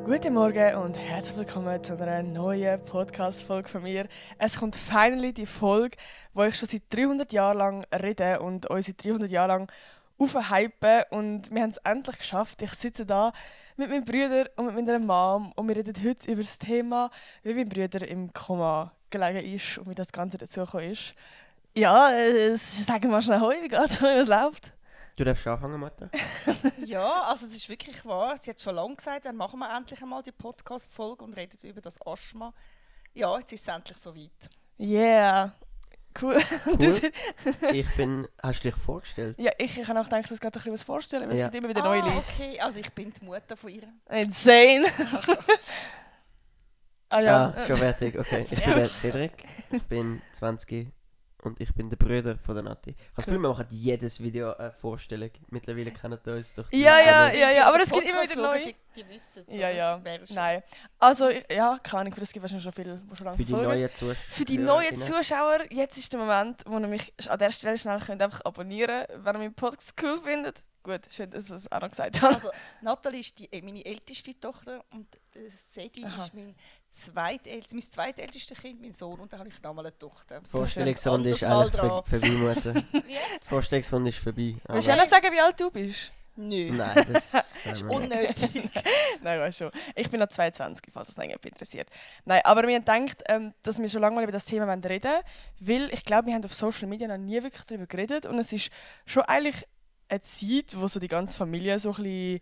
Guten Morgen und herzlich willkommen zu einer neuen Podcast-Folge von mir. Es kommt finally die Folge, wo ich schon seit 300 Jahren lang rede und uns seit 300 Jahren lang aufhype. Und wir haben es endlich geschafft. Ich sitze da mit meinem Bruder und mit meiner Mom und wir reden heute über das Thema, wie mein Bruder im Koma gelegen ist und wie das Ganze dazu gekommen ist. Ja, sagen wir mal schnell «Hoi», wie geht's, wie es läuft? Du darfst anfangen, Mathe. Ja, also es ist wirklich wahr. Sie hat schon lange gesagt, dann machen wir endlich einmal die Podcast-Folge und reden über das Asthma. Ja, jetzt ist es endlich soweit. Yeah, cool. Cool. Hast du dich vorgestellt? Ja, ich habe auch gedacht, es geht ein bisschen was vorstellen, weil es Ja. gibt immer wieder neue Leute. Okay, also ich bin die Mutter von ihr. Insane! Ah ja. Schon fertig, okay. Ich bin der Cedric, ich bin 20 und ich bin der Bruder von der Nati. Ich habe das Gefühl, wir machen jedes Video eine Vorstellung. Mittlerweile kennen die uns doch. Ja, aber es gibt immer wieder Podcast neue. schauen, die wissen es. Ja, Wer ist nein. Also, ja, keine Ahnung, es gibt wahrscheinlich schon viele, die schon lange Für die verfolgen. neuen Zuschauer. Für die neuen Zuschauer, jetzt ist der Moment, wo ihr mich an der Stelle schnell könnt einfach abonnieren könnt, wenn ihr meinen Podcast cool findet. Gut, schön, dass ich es auch noch gesagt habe. Also, Nathalie ist meine älteste Tochter und Sedi ist mein zweitältestes Kind, mein Sohn, und dann habe ich nochmal eine Tochter. Die Vorstellungsrunde ist Anderes Mal eigentlich vorbei, Mutter. Die Vorstellungsrunde ist vorbei. Willst du auch noch sagen, wie alt du bist? Nö, Nein, das ist sagen wir nicht. unnötig. Nein, weißt schon. Ich bin noch 22, falls das jemand interessiert. Nein, aber wir haben gedacht, dass wir schon lange mal über das Thema reden wollen, weil ich glaube, wir haben auf Social Media noch nie wirklich darüber geredet und es ist schon eigentlich eine Zeit, wo so die ganze Familie so ein bisschen,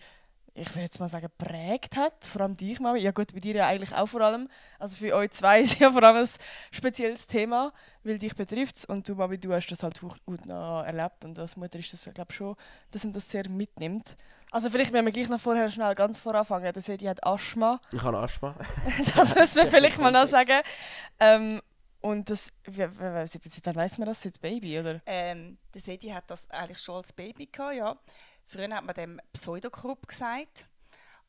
ich will jetzt mal sagen, prägt hat. Vor allem dich, Mami. Ja gut, bei dir ja eigentlich auch vor allem. Also für euch zwei ist ja vor allem ein spezielles Thema, weil dich betrifft es. Und du, Mami, du hast das halt noch erlebt. Und als Mutter ist das, glaube ich, schon, dass man das sehr mitnimmt. Also vielleicht müssen wir gleich noch vorher schnell ganz voranfangen. Der Sedi hat Asthma. Ich habe Asthma. Das müssen wir vielleicht mal noch sagen. Und das, dann weiss man das jetzt Baby, oder? Der Sedi hat das eigentlich schon als Baby gehabt, ja. Früher hat man dem Pseudokrupp gesagt.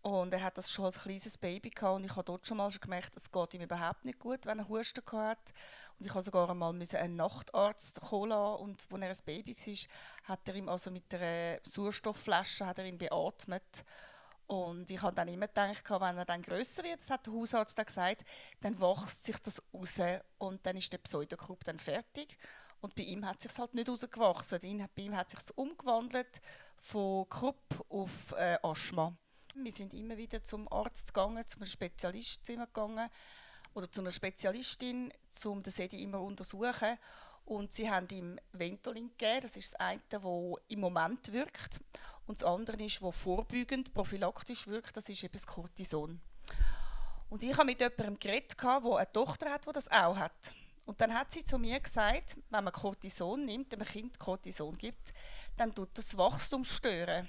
Und er hat das schon als kleines Baby gehabt. Und ich habe dort schon mal gemerkt, es geht ihm überhaupt nicht gut, wenn er Husten hat. Und ich musste sogar einmal einen Nachtarzt holen lassen. Und als er ein Baby war, hat er ihm also mit einer Sauerstoffflasche hat er ihn beatmet. Und ich habe dann immer gedacht, wenn er dann grösser wird, das hat der Hausarzt dann gesagt, dann wächst sich das raus und dann ist der Pseudokrupp dann fertig. Und bei ihm hat es sich halt nicht rausgewachsen. Bei ihm hat es sich umgewandelt von Krupp auf Asthma. Wir sind immer wieder zum Arzt gegangen, zu einem Spezialisten gegangen oder zu einer Spezialistin, um den Sedi immer zu untersuchen. Und sie haben ihm Ventolin gegeben, das ist das eine, das im Moment wirkt. Und das andere ist, das vorbeugend, prophylaktisch wirkt, das ist eben das Cortison. Und ich habe mit jemandem geredet, der eine Tochter hat, die das auch hat. Und dann hat sie zu mir gesagt, wenn man Cortison nimmt, einem Kind Cortison gibt, dann tut das Wachstum stören.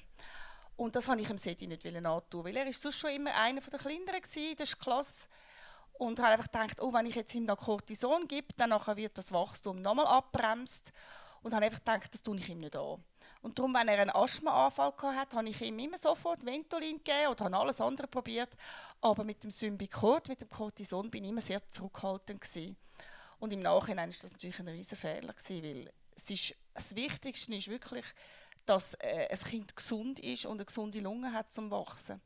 Und das wollte ich dem Sedi nicht antun, weil er war sonst schon immer einer der Kleineren in der Klasse. Und habe einfach gedacht, wenn ich jetzt ihm noch Cortison gebe, dann wird das Wachstum nochmal abbremst. Und habe einfach gedacht, das tue ich ihm nicht an. Und darum, wenn er einen Asthmaanfall hatte, habe ich ihm immer sofort Ventolin gegeben oder habe alles andere probiert. Aber mit dem Symbicort, mit dem Cortison, bin ich immer sehr zurückhaltend gewesen. Und im Nachhinein war das natürlich ein riesen Fehler gewesen, weil das Wichtigste ist wirklich, dass ein Kind gesund ist und eine gesunde Lunge hat zum Wachsen.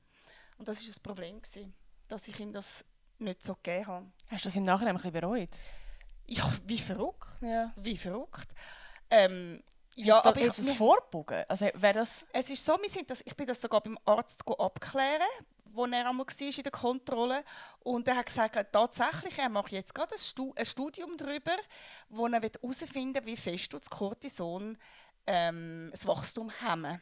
Und das war das Problem gewesen, dass ich ihm das nicht so gegeben habe. Hast du das im Nachhinein ein bisschen bereut? Ja, wie verrückt. Ja. Wie verrückt. Ja, aber ist es vorbogen? Also wäre das? Es ist so, ich bin das sogar beim Arzt abklären, wo er einmal war in der Kontrolle. Und er hat gesagt, tatsächlich, er macht jetzt gerade ein Studium darüber, wo er herausfinden will, wie fest das Cortison das Wachstum hemmen.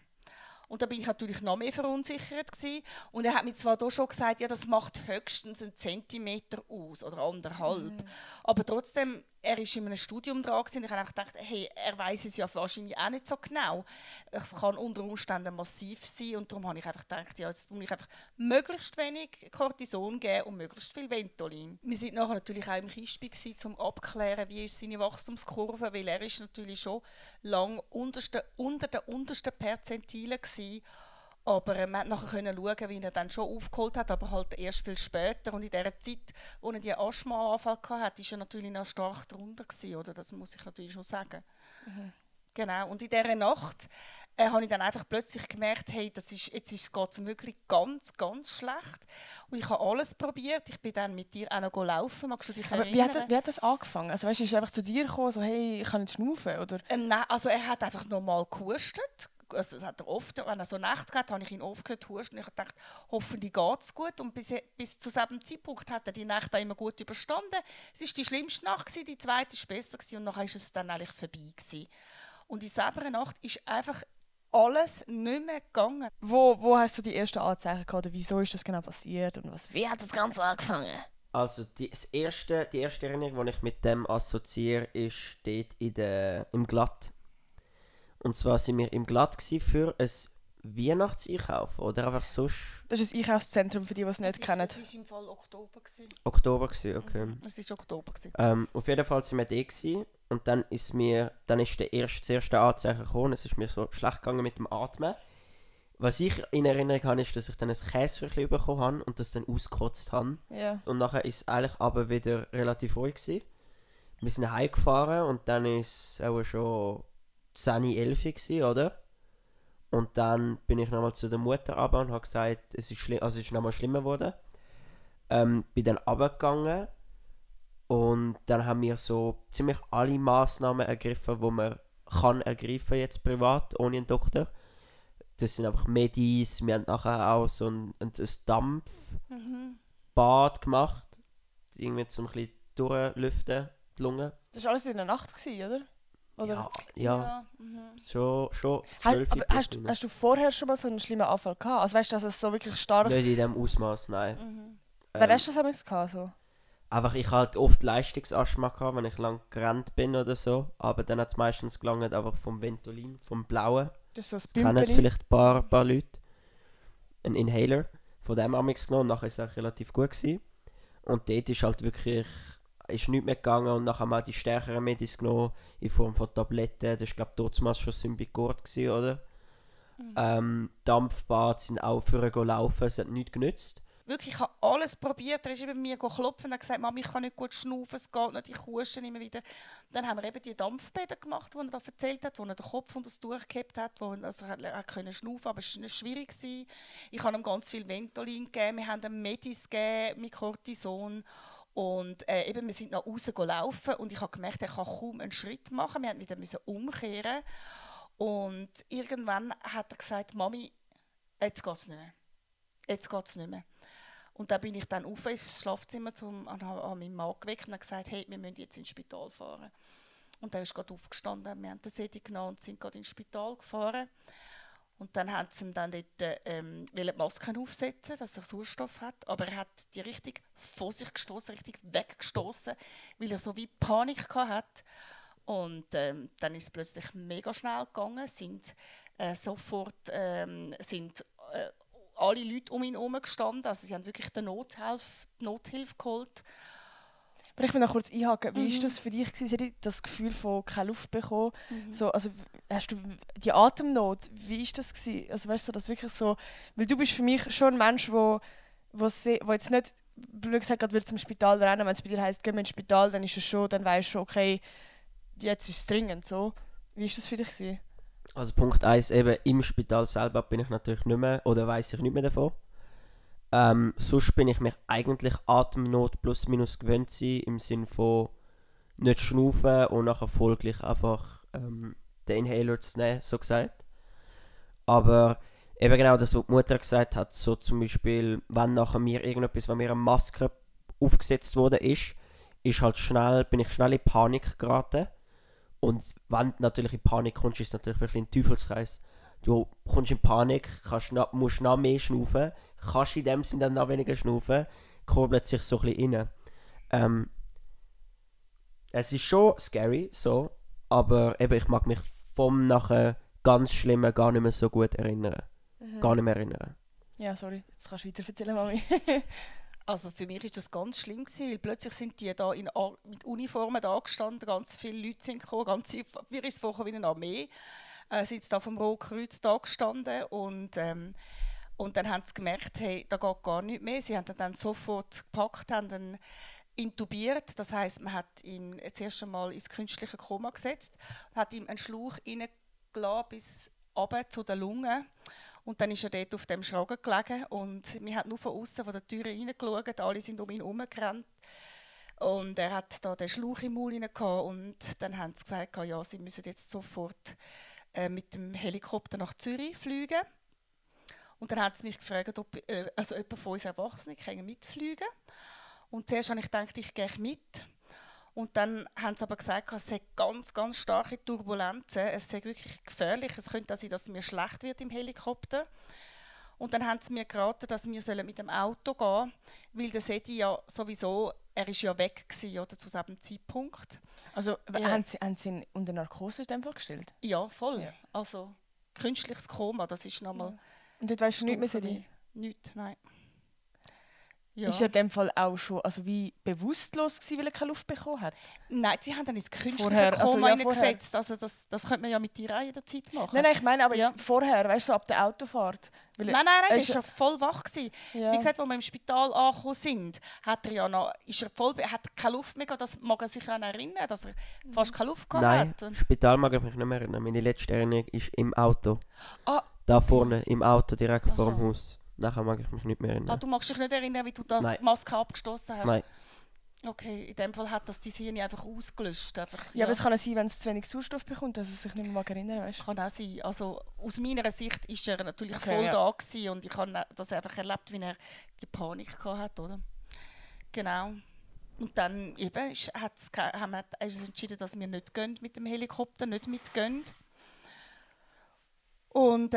Und da bin ich natürlich noch mehr verunsichert gewesen. Und er hat mir zwar da schon gesagt, ja, das macht höchstens 1 Zentimeter aus oder 1,5. Aber trotzdem, er war in einem Studium dran gewesen, und ich habe einfach gedacht, hey, er weiß es ja wahrscheinlich auch nicht so genau. Es kann unter Umständen massiv sein und darum habe ich einfach gedacht, ja, jetzt muss ich einfach möglichst wenig Cortison geben und möglichst viel Ventolin. Wir waren nachher natürlich auch im Kispi um abzuklären, wie ist seine Wachstumskurve, weil er ist natürlich schon lang unter den untersten Perzentilen gewesen. Aber man konnte nachher schauen, wie er dann schon aufgeholt hat, aber halt erst viel später. Und in der Zeit, wo er die Asthmaanfall hatte, war er natürlich noch stark drunter gewesen, oder? Das muss ich natürlich schon sagen. Mhm. Genau. Und in dieser Nacht habe ich dann einfach plötzlich gemerkt, hey, geht es ihm wirklich ganz, ganz schlecht. Und ich habe alles probiert. Ich bin dann mit dir auch noch laufen. Magst du dich Aber erinnern? wie hat das angefangen? Also weißt du, ist er einfach zu dir gekommen, so hey, ich kann nicht schnaufen, oder? Nein, also er hat einfach normal gehustet. Also das hat er oft, wenn er so Nacht hat, habe ich ihn oft gehört husten. Ich habe gedacht, hoffentlich geht es gut. Und bis zu diesem Zeitpunkt hat er die Nacht auch immer gut überstanden. Es war die schlimmste Nacht, die zweite war besser und nachher ist es dann eigentlich vorbei gewesen. Und in dieser Nacht ist einfach alles nicht mehr gegangen. Wo hast du die ersten Anzeichen gehabt? Oder wieso ist das genau passiert? Und wie hat das Ganze angefangen? Also die erste Erinnerung, die ich mit dem assoziiere, ist dort im Glatt. Und zwar sind wir im Glatt für ein Weihnachtseinkauf oder einfach sonst... Das ist ein Einkaufszentrum für die es nicht kennen. Es war im Fall Oktober. Oktober gewesen, okay. Es war Oktober. Auf jeden Fall sind wir da gewesen. Und dann ist das erste Anzeichen gekommen. Es ist mir so schlecht gegangen mit dem Atmen. Was ich in Erinnerung habe, ist, dass ich dann ein Käsröllchen bekommen habe und das dann ausgekotzt habe. Ja. Und nachher ist es eigentlich aber wieder relativ ruhig gewesen. Wir sind heimgefahren und dann ist es auch schon 10, 11 gewesen, oder? Und dann bin ich nochmal zu der Mutter runter und habe gesagt, es ist nochmal schlimmer geworden. Bin dann runtergegangen und dann haben wir so ziemlich alle Massnahmen ergriffen, die man kann ergreifen jetzt privat, ohne einen Doktor. Das sind einfach Medis, wir haben nachher auch so ein Dampfbad gemacht, irgendwie zum ein bisschen durchlüften, die Lungen. Das war alles in der Nacht, oder? Oder? Ja. Schon 12 Hast du vorher schon mal so einen schlimmen Anfall gehabt? Also weißt du, dass es so wirklich stark... Nicht in diesem Ausmaß, nein. Wann hast du das damals gehabt? So? Einfach, ich hatte oft Leistungsasthma gehabt, wenn ich lang gerannt bin oder so. Aber dann hat es meistens gelangt einfach vom Ventolin, vom Blauen. Das ist so ein Das kennen Bümpeli. vielleicht ein paar Leute. Ein Inhaler. Von dem habe ich es genommen. Nachher war es auch relativ gut gewesen. Und dort ist halt wirklich... ist nichts mehr gegangen und nachher haben wir auch die stärkeren Medis genommen in Form von Tabletten. Das war glaube ich damals schon Symbicort gewesen, oder? Dampfbad sind auch für ihn laufen, es hat nichts genützt. Wirklich, ich habe alles probiert. Er ist über mir klopfen und hat gesagt, Mami, ich kann nicht gut schnaufen, es geht nicht, ich huste immer wieder. Dann haben wir eben die Dampfbäder gemacht, die er da erzählt hat, wo er den Kopf unter das Tuch gehabt hat, wo er konnte schnaufen, aber es war schwierig. Ich habe ihm ganz viel Ventolin gegeben, wir haben ihm Medis gegeben mit Cortison. Und eben, wir sind nach außen laufen und ich habe gemerkt, er kann kaum einen Schritt machen. Wir mussten wieder umkehren. Und irgendwann hat er gesagt, Mami, jetzt geht es nicht mehr. Jetzt geht es nicht mehr. Und dann bin ich dann auf ins Schlafzimmer und habe meinen Mann geweckt und habe gesagt, hey, wir müssen jetzt ins Spital fahren. Und er ist gerade aufgestanden, wir haben den Sedi genommen und sind gerade ins Spital gefahren. Und dann haben sie ihm dann dort die Masken aufsetzen, dass er Sauerstoff hat. Aber er hat die richtig vor sich gestoßen, richtig weggestoßen, weil er so wie Panik hatte. Und dann ist es plötzlich mega schnell gegangen, sofort alle Leute um ihn herum gestanden. Also sie haben wirklich die Nothilfe geholt. Aber ich will noch kurz einhaken. Wie war das für dich, das Gefühl von keine Luft bekommen? So, also, hast du die Atemnot, wie war das? Also, weißt du, das wirklich so... Weil du bist für mich schon ein Mensch, wo jetzt nicht, blöd gesagt, gerade zum Spital rennen. Wenn es bei dir heisst, gehen wir ins Spital, dann ist es schon, dann weißt du schon, okay, jetzt ist es dringend. So. Wie war das für dich? Also Punkt 1, eben im Spital selber bin ich natürlich nicht mehr, oder weiss ich nicht mehr davon. Sonst bin ich mich eigentlich Atemnot plus minus gewöhnt sein, im Sinne von nicht schnaufen und nachher folglich einfach den Inhaler zu nehmen, so gesagt. Aber eben genau das, was die Mutter gesagt hat, so zum Beispiel, wenn nachher mir irgendetwas, wenn mir eine Maske aufgesetzt wurde, bin ich schnell in Panik geraten. Und wenn du natürlich in Panik kommst, ist es natürlich wirklich ein Teufelskreis. Du kommst in Panik, musst noch mehr schnaufen, kannst in dem Sinne dann noch weniger schnaufen, kurbelt sich so ein bisschen rein. Es ist schon scary, so, aber eben, ich mag mich vom nachher ganz Schlimmen gar nicht mehr so gut erinnern. Gar nicht mehr erinnern. Ja, sorry, jetzt kannst du weiter erzählen, Mami. Also für mich war das ganz schlimm, weil plötzlich sind die da mit Uniformen da gestanden, ganz viele Leute sind gekommen, mir ist es vorher wie eine Armee, sind sie da vom Rotkreuz da gestanden und dann haben sie gemerkt, hey, da geht gar nichts mehr. Sie haben ihn dann sofort gepackt, haben ihn intubiert, das heisst, man hat ihn zuerst einmal ins künstliche Koma gesetzt, hat ihm einen Schlauch reingelassen bis runter zu den Lungen. Und dann ist er dort auf dem Schragen gelegen und wir haben nur von außen von der Tür reingeschaut, alle sind um ihn herumgerannt. Und er hat da den Schlauch im Maul rein gehabt und dann haben sie gesagt, ja, sie müssen jetzt sofort mit dem Helikopter nach Zürich fliegen. Und dann haben sie mich gefragt, ob also jemand von uns Erwachsenen mitfliegen kann. Und zuerst habe ich gedacht, ich gehe mit. Und dann haben sie aber gesagt, es sei ganz, ganz starke Turbulenzen, es sei wirklich gefährlich, es könnte auch sein, dass es mir schlecht wird im Helikopter. Und dann haben sie mir geraten, dass wir mit dem Auto gehen sollen, weil der Sedi ja sowieso, er war ja weg gewesen, oder, zu diesem Zeitpunkt. Also Ja. haben Sie ihn unter Narkose in dem Fall gestellt? Ja, voll. Ja. Also künstliches Koma, das ist nochmal... Ja. Und dort weisst du nicht mehr, Sedi? Nichts, nein. Ja. Ist er in dem Fall auch schon wie bewusstlos gewesen, weil er keine Luft bekommen hat? Nein, sie haben dann ins künstliche Vorher, also Koma ja, reingesetzt. Also das könnte man ja mit dir auch jederzeit machen. Nein, ich meine aber Ja. jetzt vorher, weißt du, so ab der Autofahrt. Weil Nein, er der ist war ja voll wach gewesen. Ja. Wie gesagt, als wir im Spital angekommen sind, hat er ja noch, hat keine Luft mehr gehabt. Das mag er sich an erinnern, dass er fast keine Luft gehabt Nein, hat. Und Spital mag ich mich nicht mehr erinnern. Meine letzte Erinnerung ist im Auto. Ah, Da vorne, im Auto, direkt vor dem Aha. Haus. Nachher mag ich mich nicht mehr erinnern. du magst dich nicht erinnern, wie du Nein. die Maske abgestoßen hast? Nein. Okay, in dem Fall hat das dein Hirn einfach ausgelöscht. Einfach, Ja, aber es kann auch sein, wenn es zu wenig Sauerstoff bekommt, dass er sich nicht mehr erinnern mag, weißt du? Kann auch sein. Also, aus meiner Sicht war er natürlich Okay, voll ja. da gewesen und ich habe das einfach erlebt, wie er die Panik hatte, oder? Genau. Und dann eben haben wir entschieden, dass wir nicht gehen mit dem Helikopter, nicht mitgehen. Und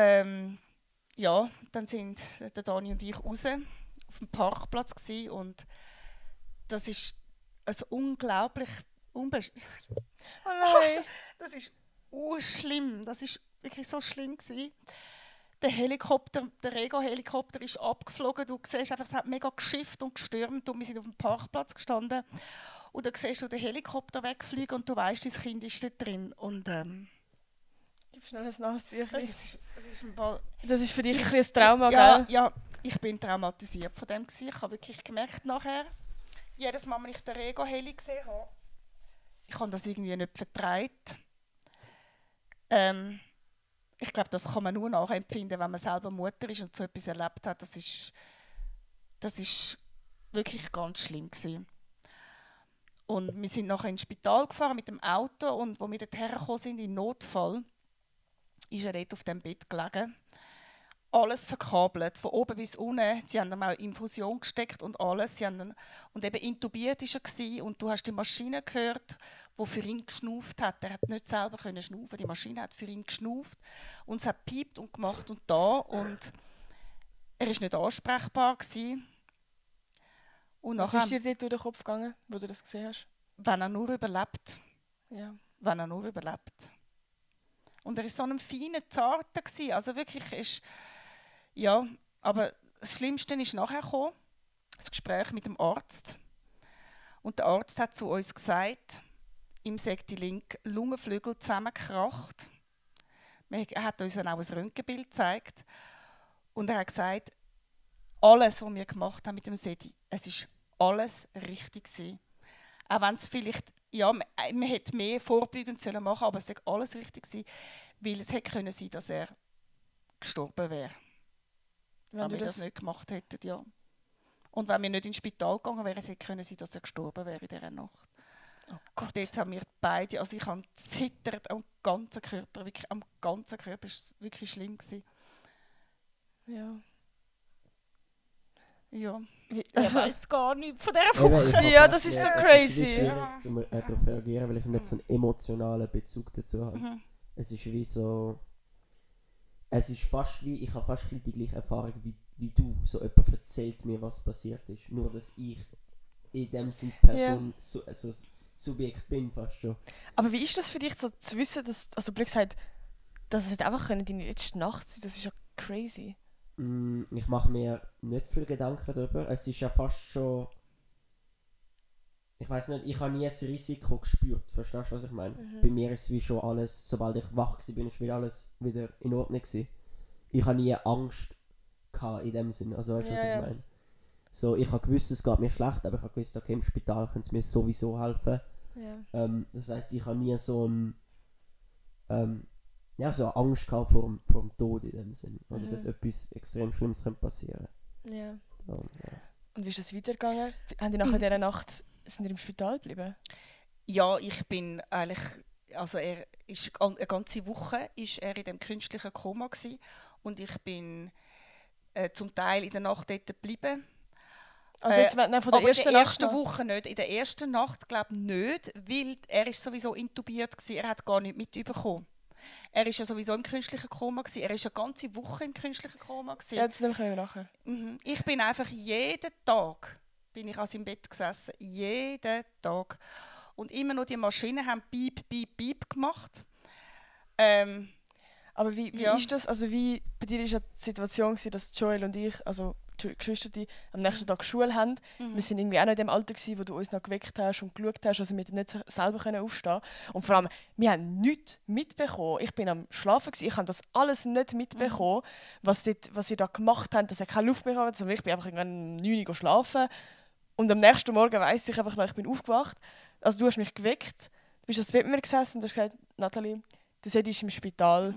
ja, dann sind der Dani und ich raus auf dem Parkplatz gewesen, und das ist ein unglaublich Oh nein! das ist schlimm. Das ist wirklich so schlimm gewesen. Der Helikopter, der Rego-Helikopter ist abgeflogen. Du siehst einfach, es hat mega geschifft und gestürmt und wir sind auf dem Parkplatz gestanden. Und dann siehst du den Helikopter wegfliegen und du weißt, dein Kind ist da drin. Und Gib schnell ein Nasentüchchen. das ist ein Ball. Das ist für dich ein bisschen ein Trauma, Ja, gell? ja, ich bin traumatisiert von dem gewesen. Ich habe wirklich gemerkt nachher, jedes Mal, wenn ich den Rego-Heli gesehen habe, ich habe das irgendwie nicht vertreibt. Ich glaube, das kann man nur nachempfinden, wenn man selber Mutter ist und so etwas erlebt hat. Das ist wirklich ganz schlimm gewesen. Und wir sind nachher ins Spital gefahren mit dem Auto und als wir dort hergekommen sind, im Notfall, ist er dort auf dem Bett gelegen. Alles verkabelt, von oben bis unten. Sie haben ihm auch Infusion gesteckt und alles. Und eben intubiert war er und du hast die Maschine gehört, die für ihn geschnauft hat. Er hat nicht selber schnaufen. Die Maschine hat für ihn geschnauft und es hat piept und gemacht und da. Und er war nicht ansprechbar gewesen. Und Was nachher, ist dir dort durch den Kopf gegangen, wo du das gesehen hast? wenn er nur überlebt. Ja. Wenn er nur überlebt. Und er war so ein feiner, zarter gewesen. Also wirklich ist... Ja, aber das Schlimmste ist nachher gekommen, das Gespräch mit dem Arzt. Und der Arzt hat zu uns gesagt, ihm sei die linke Lungenflügel zusammengekracht. Er hat uns dann auch ein Röntgenbild gezeigt. Und er hat gesagt, alles, was wir gemacht haben mit dem Sedi, es ist alles richtig gewesen. Auch wenn es vielleicht, ja, man hätte mehr vorbeugend machen sollen, aber es ist alles richtig gewesen, weil es hätte können sein, dass er gestorben wäre. Wenn wir das nicht gemacht hätten, ja. Und wenn wir nicht ins Spital gegangen wären, hätte können sein, dass er gestorben wäre in dieser Nacht. Oh Und Gott. dort haben wir beide, also ich habe zittert am ganzen Körper, wirklich am ganzen Körper, es war wirklich schlimm gewesen. Ja. Ja, Wie, ich weiß gar nicht von dieser Eben, Woche. ich habe Ja, fast- das ist so es crazy. ist schwierig, zum darauf zu reagieren, weil ich nicht so einen emotionalen Bezug dazu habe. Mhm. Es ist wie so... Es ist fast wie... Ich habe fast ein bisschen die gleiche Erfahrung wie du. So jemand erzählt mir, was passiert ist. Nur, dass ich in dem Sinne Person, also Subjekt bin fast schon. Aber wie ist das für dich, so zu wissen, dass, also blöd gesagt, dass es nicht einfach deine letzte Nacht sein? Das ist ja crazy. Ich mache mir nicht viel Gedanken darüber. Es ist ja fast schon... Ich weiß nicht, ich habe nie ein Risiko gespürt. Verstehst du, was ich meine? Bei mir ist es wie schon alles, sobald ich wach war, ist wieder alles wieder in Ordnung gewesen. Ich habe nie Angst gehabt in dem Sinn. Also weißt du, was Ja, ich ja. meine? So, ich habe gewusst, es geht mir schlecht, aber ich habe gewusst, okay, im Spital können sie mir sowieso helfen. Ja. Das heisst, ich habe nie so ein ja, so Angst gehabt vor dem Tod in dem Sinn. Oder dass Mhm. etwas extrem Schlimmes könnte passieren. Ja. Und, ja. Und wie ist das weitergegangen? Haben die nach dieser Nacht sind die im Spital geblieben? Ja, ich bin eigentlich, also er ist eine ganze Woche ist er in dem künstlichen Koma gewesen, und ich bin zum Teil in der Nacht dort geblieben. Also jetzt nein, von der Aber ersten in der Nacht ersten noch? Woche nicht. In der ersten Nacht glaube ich nicht, weil er ist sowieso intubiert war. Er hat gar nichts mitbekommen. Er ist ja sowieso im künstlichen Koma gewesen. Er ist eine ganze Woche im künstlichen Koma gewesen. Ja, das nehmen wir nachher. Mhm. Ich bin einfach jeden Tag bin ich an seinem Bett gesessen. Jeden Tag. Und immer noch die Maschinen haben Piep, Piep, Piep gemacht. Aber wie Ja. ist das? Also wie, bei dir war ja die Situation, gewesen, dass Joel und ich, also die Geschwister, die am nächsten Tag Schule haben. Wir sind irgendwie auch noch in dem Alter gewesen, wo du uns noch geweckt hast und geschaut hast, also wir konnten nicht selber aufstehen. Und vor allem, wir haben nichts mitbekommen. Ich bin am Schlafen gewesen, ich habe das alles nicht mitbekommen, was sie da gemacht haben, dass er keine Luft mehr hatte. Also ich bin einfach irgendwann um 9 Uhr schlafen. Und am nächsten Morgen weiss ich einfach noch, ich bin aufgewacht. Also du hast mich geweckt, du bist ans Bett mit mir gesessen und hast gesagt, Nathalie, der Sedi ist im Spital,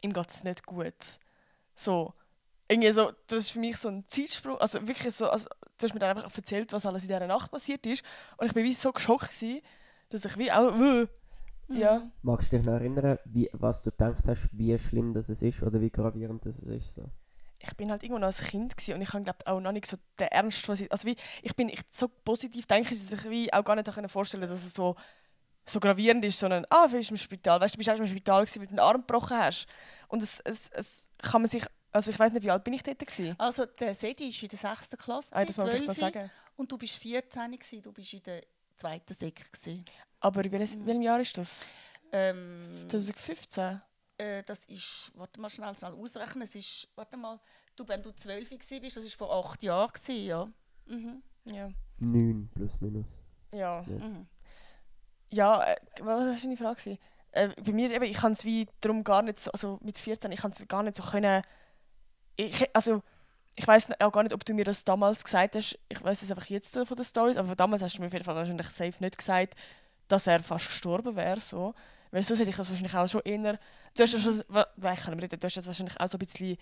ihm geht es nicht gut. So. Irgendwie so, das ist für mich so ein Zeitsprung, also wirklich so, also, du hast mir dann einfach erzählt, was alles in dieser Nacht passiert ist. Und ich war wie so geschockt gewesen, dass ich wie auch, ja. Magst du dich noch erinnern, was du gedacht hast, wie schlimm das ist oder wie gravierend das ist? So? Ich bin halt irgendwo noch als Kind gewesen und ich habe glaube auch noch nicht so den Ernst, was ich, also wie, ich bin echt so positiv, denke ich, dass ich wie auch gar nicht vorstellen konnte, dass es so gravierend ist, sondern, du bist im Spital, weißt du, bist auch im Spital gewesen, weil du den Arm gebrochen hast. Und es kann man sich, also ich weiß nicht, wie alt bin ich dort gewesen? Also der Sedi ist in der 6. Klasse, Das muss ich mal 12, sagen. und du bist 14 gewesen, du bist in der 2. Sek gewesen. Aber in welchem Jahr ist das? Ähm, 2015? Das ist, warte mal schnell ausrechnen, es ist, warte mal, wenn du 12 gewesen bist, das ist vor 8 Jahren gewesen, ja. Mhm. Ja. 9 plus minus. Ja. Ja. Mhm. Ja, was war deine Frage gewesen? Bei mir eben, ich kann es wie darum gar nicht so, also mit 14, ich kann es gar nicht so können. Ich weiß auch gar nicht, ob du mir das damals gesagt hast. Ich weiß es einfach jetzt so von den Stories, aber damals hast du mir auf jeden Fall wahrscheinlich safe nicht gesagt, dass er fast gestorben wäre. So. Weil sonst hätte ich das wahrscheinlich auch schon eher. Du hast ja schon, du hast das wahrscheinlich auch so ein bisschen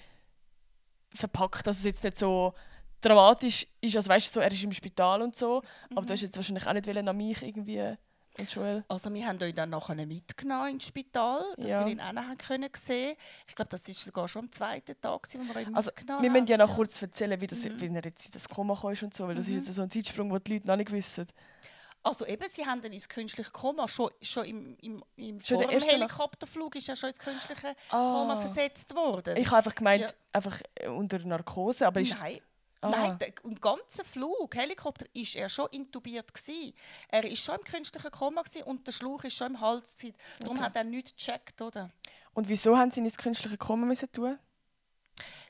verpackt, dass es jetzt nicht so dramatisch ist, als weißt du, so, er ist im Spital und so. Aber du hast jetzt wahrscheinlich auch nicht wollen an mich irgendwie und Joel. Also wir haben euch dann nachher mitgenommen ins Spital, dass Ja. wir ihn auch nachher sehen. Ich glaube, das war sogar schon am 2. Tag, wo wir euch Also, mitgenommen wir müssen ja noch haben. kurz erzählen, wie er jetzt in das Koma gekommen ist und so, weil das ist jetzt so ein Zeitsprung, den die Leute noch nicht wissen. Also eben, sie haben dann ins künstliche Koma, schon im Schon vor der dem erste Helikopterflug ist ja schon ins künstliche Koma versetzt worden. Ich habe einfach gemeint, Ja. einfach unter Narkose, aber ist... Nein. Ah. Nein, im ganzen Flug, Helikopter, ist er schon intubiert gewesen. Er ist schon im künstlichen Koma gewesen und der Schlauch ist schon im Hals gewesen. Darum hat er nichts gecheckt, oder? Und wieso haben sie ihn ins künstliche Koma müssen tun?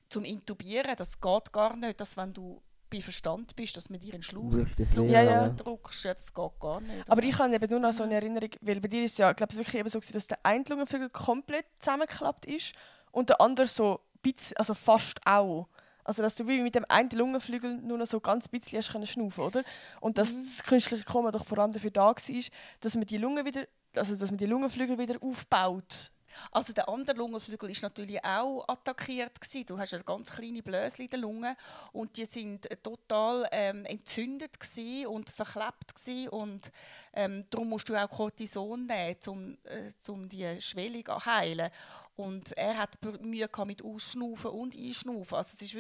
Zum Intubieren, das geht gar nicht, dass wenn du bei Verstand bist, dass man dir einen Schlauch Wirst dich in die Lunge Ja, ja. drückst. Ja, das geht gar nicht. Aber ich habe eben nur noch so eine Erinnerung, weil bei dir ist ja, ich glaube, es wirklich eben so gewesen, dass der eine Lungenflügel komplett zusammengeklappt ist und der andere so bisschen, also fast auch. Also dass du wie mit dem einen Lungenflügel nur noch so ganz bisschen hast können schnaufen, oder? Und dass das künstliche Koma doch vor allem dafür da war, dass man die Lunge wieder, also dass man die Lungenflügel wieder aufbaut. Also der andere Lungenflügel ist natürlich auch attackiert gewesen. Du hast ja ganz kleine Blösel in der Lunge und die sind total entzündet gewesen und verklebt gewesen. Und darum musst du auch Cortison nehmen, um die Schwellung zu heilen. Und er hat Mühe gehabt mit Ausschnaufen und Einschnaufen. Also es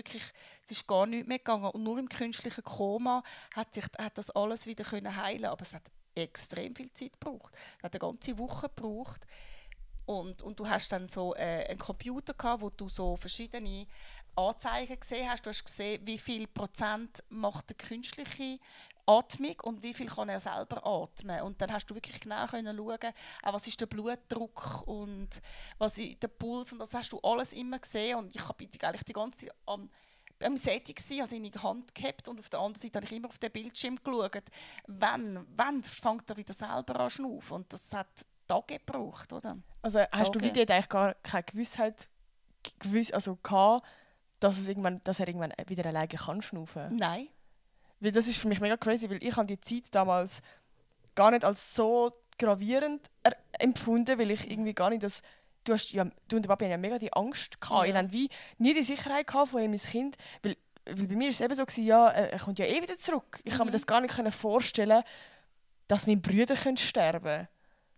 ist gar nicht mehr gegangen. Und nur im künstlichen Koma hat das alles wieder heilen. Aber es hat extrem viel Zeit gebraucht. Es hat eine ganze Woche gebraucht. Und du hast dann so einen Computer gehabt, wo du so verschiedene Anzeigen gesehen hast. Du hast gesehen, wie viel Prozent macht die künstliche Atmung und wie viel kann er selber atmen. Und dann hast du wirklich genau können schauen, was ist der Blutdruck und was ist der Puls. Und das hast du alles immer gesehen. Und ich habe eigentlich die ganze Zeit am Setting gsi, habe seine Hand gehabt und auf der anderen Seite habe ich immer auf den Bildschirm geschaut. Wann fängt er wieder selber an zu schnaufen? Und das hat Tage gebraucht, oder? Also hast du Okay. wie dir eigentlich gar keine Gewissheit gehabt, dass er irgendwann wieder alleine kann schnaufen? Nein. Weil das ist für mich mega crazy, weil ich habe die Zeit damals gar nicht als so gravierend empfunden, weil ich irgendwie gar nicht das du und der Papi haben ja mega die Angst gehabt. Ja. Ihr habt wie nie die Sicherheit gehabt von ihm, sein Kind. Weil bei mir war es eben so, ja, er kommt ja eh wieder zurück. Ich kann mir das gar nicht vorstellen, dass meine Brüder sterben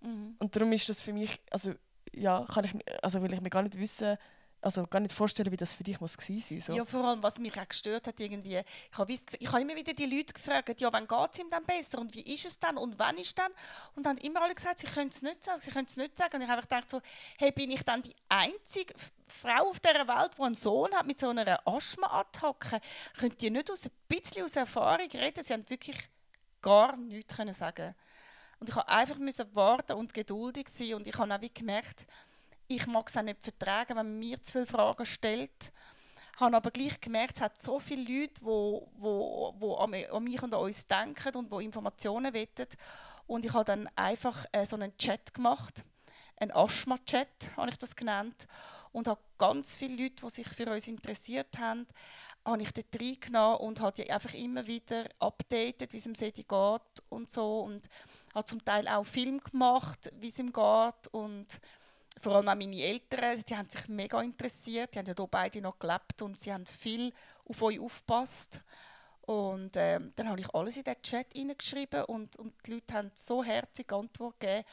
können. Und darum ist das für mich, also ja, will ich mir gar nicht wissen, also gar nicht vorstellen, wie das für dich muss gewesen sein. So. Ja, vor allem, was mich auch gestört hat, irgendwie, ich habe immer wieder die Leute gefragt, ja, wann geht es ihm dann besser und wie ist es dann und wann ist es dann? Und dann haben immer alle gesagt, sie können es nicht sagen, Und ich habe gedacht so, hey, bin ich dann die einzige Frau auf dieser Welt, die einen Sohn hat mit so einer Asthma-Attacke? Könnt ihr nicht ein bisschen aus Erfahrung reden? Sie haben wirklich gar nichts können sagen. Und ich musste einfach warten und geduldig sein und ich habe auch wie gemerkt, ich mag es auch nicht vertragen, wenn man mir zu viele Fragen stellt. Ich habe aber gleich gemerkt, es hat so viele Leute, die an mich und an uns denken und die Informationen wollen. Und ich habe dann einfach so einen Chat gemacht, einen Asthma-Chat habe ich das genannt. Und habe ganz viele Leute, die sich für uns interessiert haben, habe ich dort reingenommen und habe die einfach immer wieder updated, wie es dem Sedi geht und so. Und habe zum Teil auch Film gemacht, wie es ihm geht. Und vor allem auch meine Eltern, die haben sich mega interessiert. Die haben ja hier beide noch gelebt und sie haben viel auf euch aufgepasst. Und dann habe ich alles in den Chat hineingeschrieben und die Leute haben so herzige Antworten gegeben.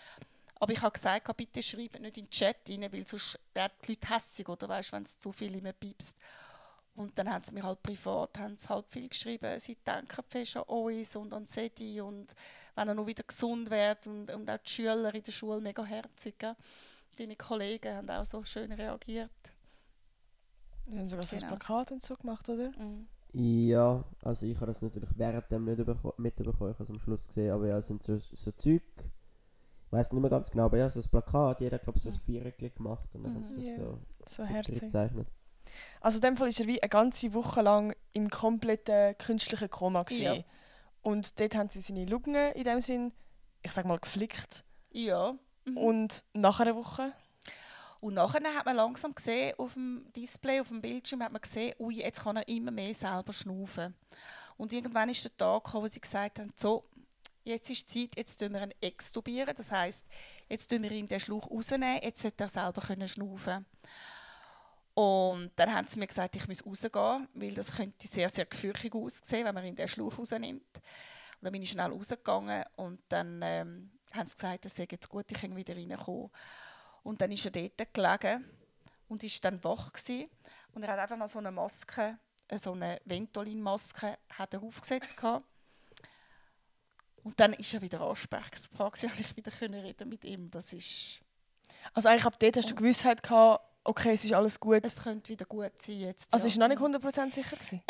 Aber ich habe gesagt, bitte schreibt nicht in den Chat rein, weil sonst werden die Leute hässig, oder weißt, wenn es zu viel immer piepst. Und dann haben sie mir halt privat viel geschrieben, sie denken fest an uns und an Sedi und wenn er noch wieder gesund wird und auch die Schüler in der Schule mega herzig. Gell? Deine Kollegen haben auch so schön reagiert. Die haben sogar so ein Plakat und so gemacht, oder? Mhm. Ja, also ich habe das natürlich währenddem nicht mitbekommen, ich habe es am Schluss gesehen, aber ja, es sind so Zeug, ich weiss nicht mehr ganz genau, aber ja, so ein Plakat, jeder hat glaube ich so ein Viereckchen gemacht und dann haben sie das so herzig gezeichnet. Also in dem Fall war er wie eine ganze Woche lang im kompletten künstlichen Koma gewesen. Ja. Und dort haben sie seine Lungen in dem Sinn, ich sag mal, geflickt. Ja. Mhm. Und nach einer Woche? Und nachher hat man langsam gesehen, auf dem Display, auf dem Bildschirm, hat man gesehen, ui, jetzt kann er immer mehr selber schnaufen. Und irgendwann ist der Tag gekommen, wo sie gesagt haben, so, jetzt ist die Zeit, jetzt tun wir ihn extubieren. Das heisst, jetzt tun wir ihm den Schlauch rausnehmen, jetzt sollte er selber schnaufen. Und dann haben sie mir gesagt, ich muss rausgehen, weil das könnte sehr, sehr gefürchtig aussehen, wenn man ihm den Schlauch rausnimmt. Und dann bin ich schnell rausgegangen und dann haben sie gesagt, es sei jetzt gut, ich kann wieder reinkommen. Und dann ist er dort gelegen und war dann wach gewesen. Und er hat einfach noch so eine Maske, so eine Ventolin-Maske, hat er aufgesetzt gehabt. Und dann ist er wieder ansprechbar gewesen, und ich wieder reden mit ihm. Das ist... Also eigentlich ab dort hast du Gewissheit gehabt, okay, es ist alles gut. Es könnte wieder gut sein jetzt. Also ja. ist noch nicht 100% sicher gewesen?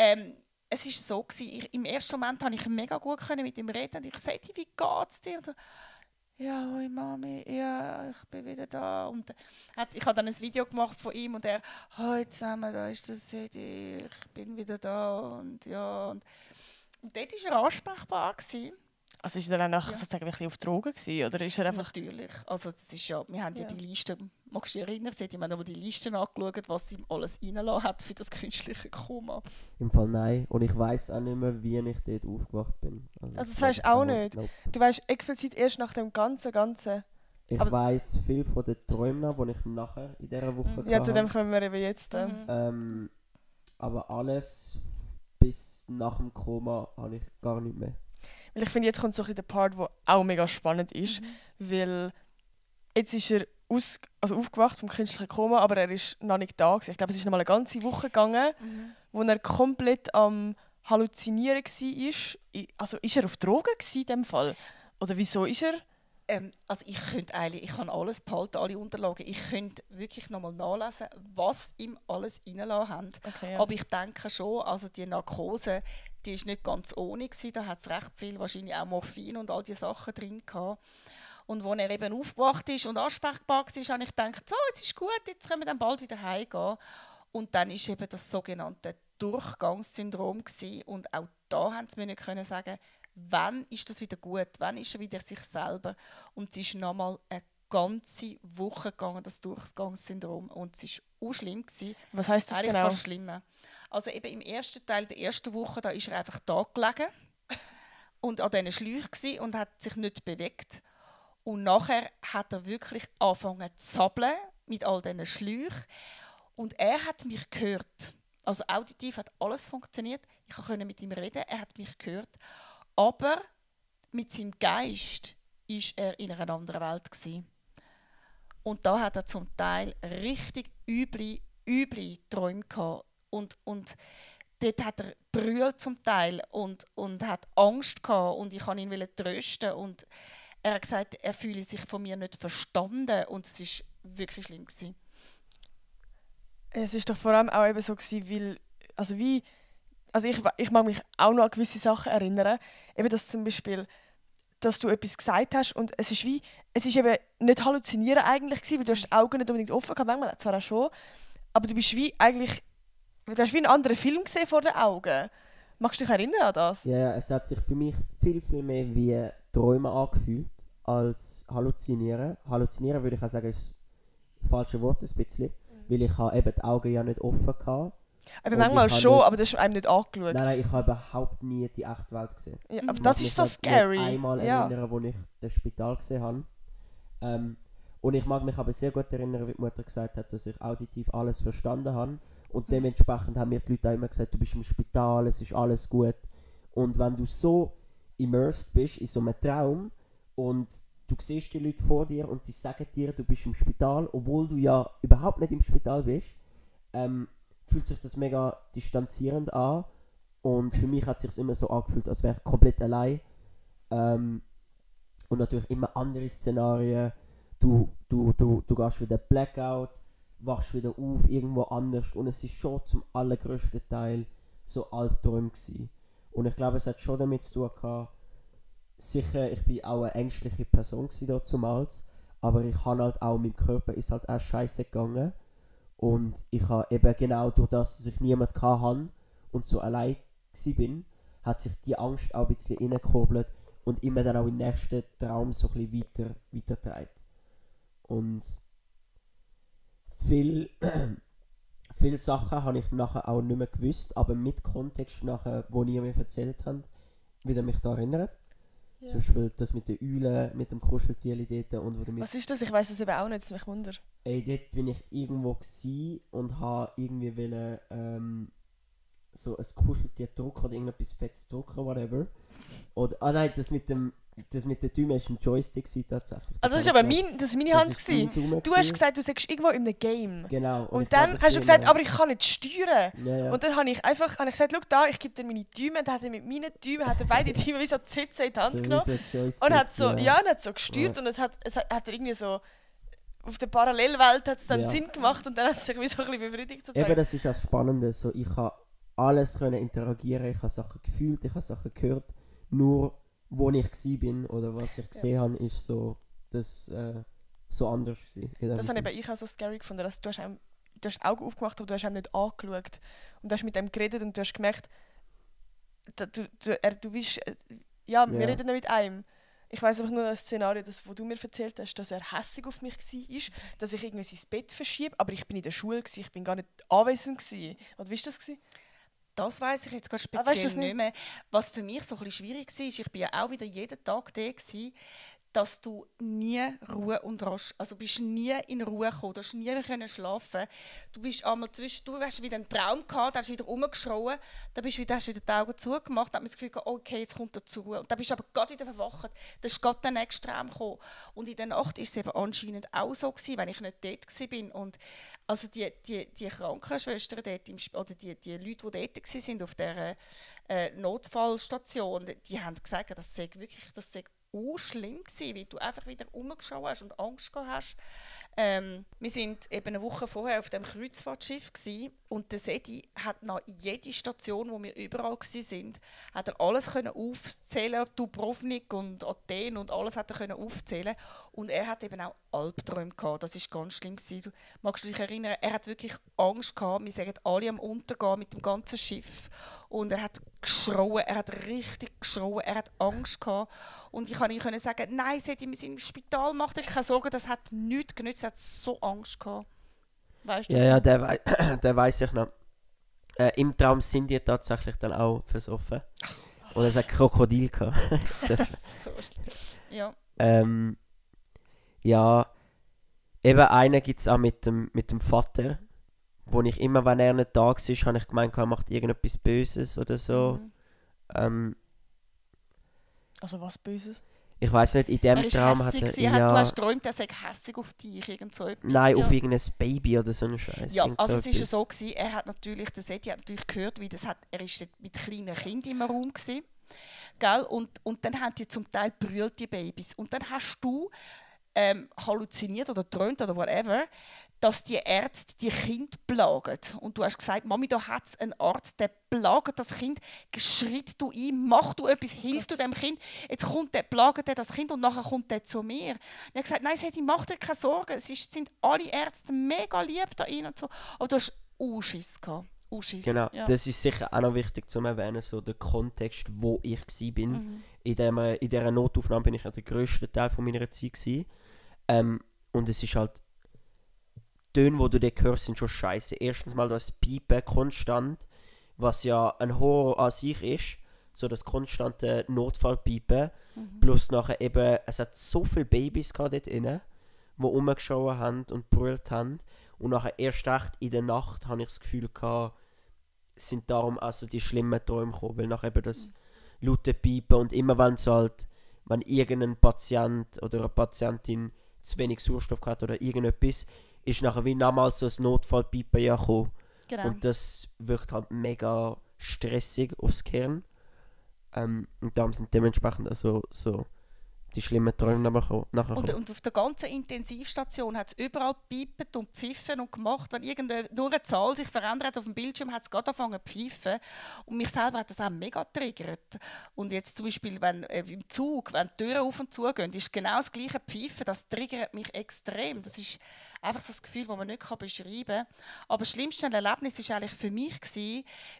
Es war so gewesen, im ersten Moment konnte ich mega gut mit ihm reden. Und ich sagte, wie geht's dir? Und ja, hoi Mami, ja, ich bin wieder da. Und ich habe dann ein Video gemacht von ihm und er, hoi zusammen, da ist das Sedi, ich bin wieder da. Und ja, und dort war er ansprechbar gewesen. Also ist er dann auch sozusagen ein bisschen auf Drogen gewesen, oder ist er einfach... Natürlich. Also das ist ja, wir haben ja die Liste, magst du dich erinnern, wir haben aber die Liste angeschaut, was ihm alles reingelassen hat für das künstliche Koma. Im Fall nein. Und ich weiss auch nicht mehr, wie ich dort aufgewacht bin. Also das weisst du auch nicht? Nope. Du weisst explizit erst nach dem ganzen... Ich weiss viel von den Träumen, die ich nachher in dieser Woche hatte. Ja, zu dem kommen wir eben jetzt. Aber alles bis nach dem Koma habe ich gar nicht mehr. Weil ich finde, jetzt kommt so ein bisschen der Part, der auch mega spannend ist, weil jetzt ist er aufgewacht vom künstlichen Koma, aber er ist noch nicht da gewesen. Ich glaube, es ist noch mal eine ganze Woche gegangen, wo er komplett am Halluzinieren war. Also ist er auf Drogen gewesen, in dem Fall? Oder wieso ist er? Also ich habe alles behalten, alle Unterlagen. Ich könnte wirklich noch mal nachlesen, was ihm alles reingelassen haben. Okay, ja. Aber ich denke schon, also die Narkose, die ist nicht ganz ohne gewesen. Da hat es recht viel, wahrscheinlich auch Morphin und all diese Sachen drin gehabt. Und als er eben aufgewacht ist und ansprechbar war, habe ich gedacht, so, jetzt ist gut, jetzt können wir dann bald wieder heimgehen. Und dann war eben das sogenannte Durchgangssyndrom gewesen. Und auch da haben sie mir nicht können sagen, wann ist das wieder gut, wann ist er wieder sich selber. Und es ist nochmal eine ganze Woche gegangen, das Durchgangssyndrom. Und es war auch schlimm gewesen. Was heisst das eigentlich genau? Fast schlimmer. Also eben im ersten Teil der ersten Woche, da ist er einfach da gelegen und an diesen Schläuchen und hat sich nicht bewegt. Und nachher hat er wirklich angefangen zu zappeln mit all diesen Schläuchen. Und er hat mich gehört. Also auditiv hat alles funktioniert. Ich konnte mit ihm reden, er hat mich gehört. Aber mit seinem Geist war er in einer anderen Welt gewesen. Und da hat er zum Teil richtig üble Träume gehabt. Und dort hat er brüllt zum Teil und hat Angst gehabt. Und ich wollte ihn trösten. Und er hat gesagt, er fühle sich von mir nicht verstanden. Und es war wirklich schlimm gewesen. Es ist doch vor allem auch eben so gewesen, weil, ich mag mich auch noch an gewisse Sachen erinnern. Eben, dass zum Beispiel, dass du etwas gesagt hast und es ist eben nicht halluzinieren eigentlich gewesen, weil du hast die Augen nicht unbedingt offen gehabt, manchmal zwar auch schon, aber du bist du hast wie einen anderen Film gesehen vor den Augen. Magst du dich erinnern an das? Ja, es hat sich für mich viel mehr wie Träumen angefühlt als Halluzinieren. Halluzinieren würde ich auch sagen, ist das falsche Wort ein bisschen, weil ich habe eben die Augen ja nicht offen hatte. Aber manchmal schon, aber das ist einem nicht angeschaut. Nein, ich habe überhaupt nie die echte Welt gesehen. Ja, aber das ist so scary. Ich mag mich einmal erinnern, wo ich das Spital gesehen habe. Und ich mag mich aber sehr gut erinnern, wie die Mutter gesagt hat, dass ich auditiv alles verstanden habe. Und dementsprechend haben mir die Leute auch immer gesagt, du bist im Spital, es ist alles gut. Und wenn du so immersed bist in so einem Traum und du siehst die Leute vor dir und die sagen dir, du bist im Spital, obwohl du ja überhaupt nicht im Spital bist, fühlt sich das mega distanzierend an. Und für mich hat es sich immer so angefühlt, als wäre ich komplett allein. Und natürlich immer andere Szenarien. Du gehst wieder Blackout, wachst wieder auf, irgendwo anders. Und es ist schon zum allergrößten Teil so Albträume gewesen. Und ich glaube, es hat schon damit zu tun gehabt, sicher, ich bin auch eine ängstliche Person damals, aber ich habe halt auch, meinem Körper ist halt auch scheiße gegangen. Und ich habe eben genau durch das, dass ich niemanden hatte und so allein war, hat sich die Angst auch ein bisschen reingekurbelt und immer dann auch im nächsten Traum so ein bisschen weitergetragen. Und viele Sachen habe ich nachher auch nicht mehr gewusst, aber mit Kontext nachher, wo ihr mir erzählt habt, wieder mich da erinnert. Ja. Zum Beispiel das mit den Eulen, mit dem Kuscheltierli dort. Und wo was ist das? Ich weiss es eben auch nicht, das mich wundert. Dort bin ich irgendwo und habe irgendwie so ein Kuscheltier drucken oder irgendetwas Fettes drucken, whatever. Oder, nein, das mit den Daumen war ein Joystick tatsächlich. Also das war aber meine Hand. Du hast gesagt, du sagst irgendwo in einem Game. Genau. Und dann hast du gesagt, aber ich kann nicht steuern. Ja. Und dann habe ich gesagt, schau da, ich gebe dir meine Daumen. Dann hat er mit meinen Daumen beide Daumen wie so Zitze in die Hand genommen. Und hat so gesteuert und es hat er irgendwie so auf der Parallelwelt hat es dann Sinn gemacht und dann hat es sich wie so ein bisschen befriedigt. Sozusagen. Eben, das ist das Spannende. So, ich habe alles interagieren, ich habe Sachen gefühlt, ich habe Sachen gehört. Nur wo ich war oder was ich gesehen habe, ist so, so anders gewesen. Das habe ich auch so scary gefunden, dass du hast die Augen aufgemacht, aber du hast ihn nicht angeschaut. Und du hast mit ihm geredet und du hast gemerkt, du bist, wir reden nicht mit einem. Ich weiss einfach nur das Szenario, das du mir erzählt hast, dass er hässig auf mich war, dass ich irgendwie sein Bett verschiebe, aber ich bin in der Schule, ich bin gar nicht anwesend gewesen. Oder wie war das? Das weiss ich jetzt gerade speziell nicht mehr. Was für mich so ein bisschen schwierig war, ich war ja auch wieder jeden Tag da, dass du nie Ruhe und also bist nie in Ruhe gekommen, du hast nie mehr schlafen. Du bist einmal du hast wieder einen Traum gehabt, dann hast du wieder rumgeschrien, dann hast du wieder die Augen zugemacht, dann hat man das Gefühl gehabt, okay, jetzt kommt er zur Ruhe. Und dann bist du aber gerade wieder verwacht, dann ist gerade der nächste Traum gekommen. Und in der Nacht war es eben anscheinend auch so gewesen, wenn ich nicht dort war. Und also die Krankenschwestern dort, oder die Leute, die dort waren, auf dieser Notfallstation, die haben gesagt, das sei schlimm gewesen, weil du einfach wieder rumgeschaut hast und Angst gehabt hast. Wir sind eben eine Woche vorher auf dem Kreuzfahrtschiff gewesen, und der Sedi hat nach jede Station, wo wir überall waren, hat er alles aufzählen, Dubrovnik und Athen und alles hat er aufzählen. Und er hat eben auch Albträume gehabt. Das war ganz schlimm gewesen. Du magst dich erinnern, er hat wirklich Angst gehabt. Wir sagen alle am Untergehen mit dem ganzen Schiff. Und er hat geschrien, er hat richtig geschrien, er hat Angst gehabt. Und ich konnte ihm sagen, nein, Sedi, wir sind im Spital, mach dir keine Sorgen, das hat nichts genützt, er hat so Angst gehabt. Weißt du? Ja, der weiss ich noch. Im Traum sind die tatsächlich dann auch versoffen. Und es hat Krokodil gehabt. So schlimm. Ja. Ja, Eben einen gibt es auch mit dem Vater, wo ich immer, wenn er nicht da war, habe ich gemeint, er macht irgendetwas Böses oder so. Mhm. Also was Böses? Ich weiß nicht, in Er dem ist Traum hat hässig, er... du hast geträumt, er sei hässig auf dich, irgend so etwas. Nein, ja. auf irgendein Baby oder so einen Scheiß. Ja, also es war ja so, er hat natürlich, der Seti hat natürlich gehört, wie er ist mit kleinen Kindern im Raum war. Gell? Und dann haben die zum Teil brüllt, die Babys. Und dann hast du halluziniert oder träumt oder whatever, dass die Ärzte die Kind plagen. Und du hast gesagt, Mami, da hat es einen Arzt, der plagt das Kind, schritt du ein, mach du etwas, hilf du dem Kind. Jetzt kommt der, plagt der das Kind und nachher kommt der zu mir. Und ich habe gesagt, nein, Seti, mach dir keine Sorgen, es sind alle Ärzte mega lieb da rein und so. Aber du hast Schiss gehabt. Genau, ja. das ist sicher auch noch wichtig zu erwähnen, so der Kontext, wo ich war. Mhm. In dieser Notaufnahme bin ich ja der grösste Teil von meiner Zeit gewesen. Und es ist halt, die Töne, die du dort hörst, sind schon scheiße. Erstens mal das Piepen konstant, was ja ein Horror an sich ist, so das konstante Notfallpiepen. Plus nachher eben, es hat so viele Babys dort drin, die rumgeschaut haben und brüllt haben. Und nachher erst recht in der Nacht habe ich das Gefühl gehabt, sind darum also die schlimmen Träume gekommen, weil nachher eben das laute Piepen und immer wenn irgendein Patient oder eine Patientin zu wenig Sauerstoff hat oder irgendetwas, ist nachher wie nochmals so ein Notfallpiepen ja gekommen. Genau. Und das wirkt halt mega stressig aufs Gehirn. Und darum sind dementsprechend also so die schlimmen Träume nachher gekommen. Und auf der ganzen Intensivstation hat es überall gepiept und gepfiffen und gemacht. Wenn nur eine Zahl sich verändert auf dem Bildschirm, hat es gerade angefangen zu pfeifen. Und mich selber hat das auch mega getriggert. Und jetzt zum Beispiel, wenn im Zug, wenn die Türen auf und zu gehen, ist genau das gleiche Pfeifen. Das triggert mich extrem. Das ist einfach so das Gefühl, das man nicht beschreiben kann. Aber das schlimmste Erlebnis war eigentlich für mich,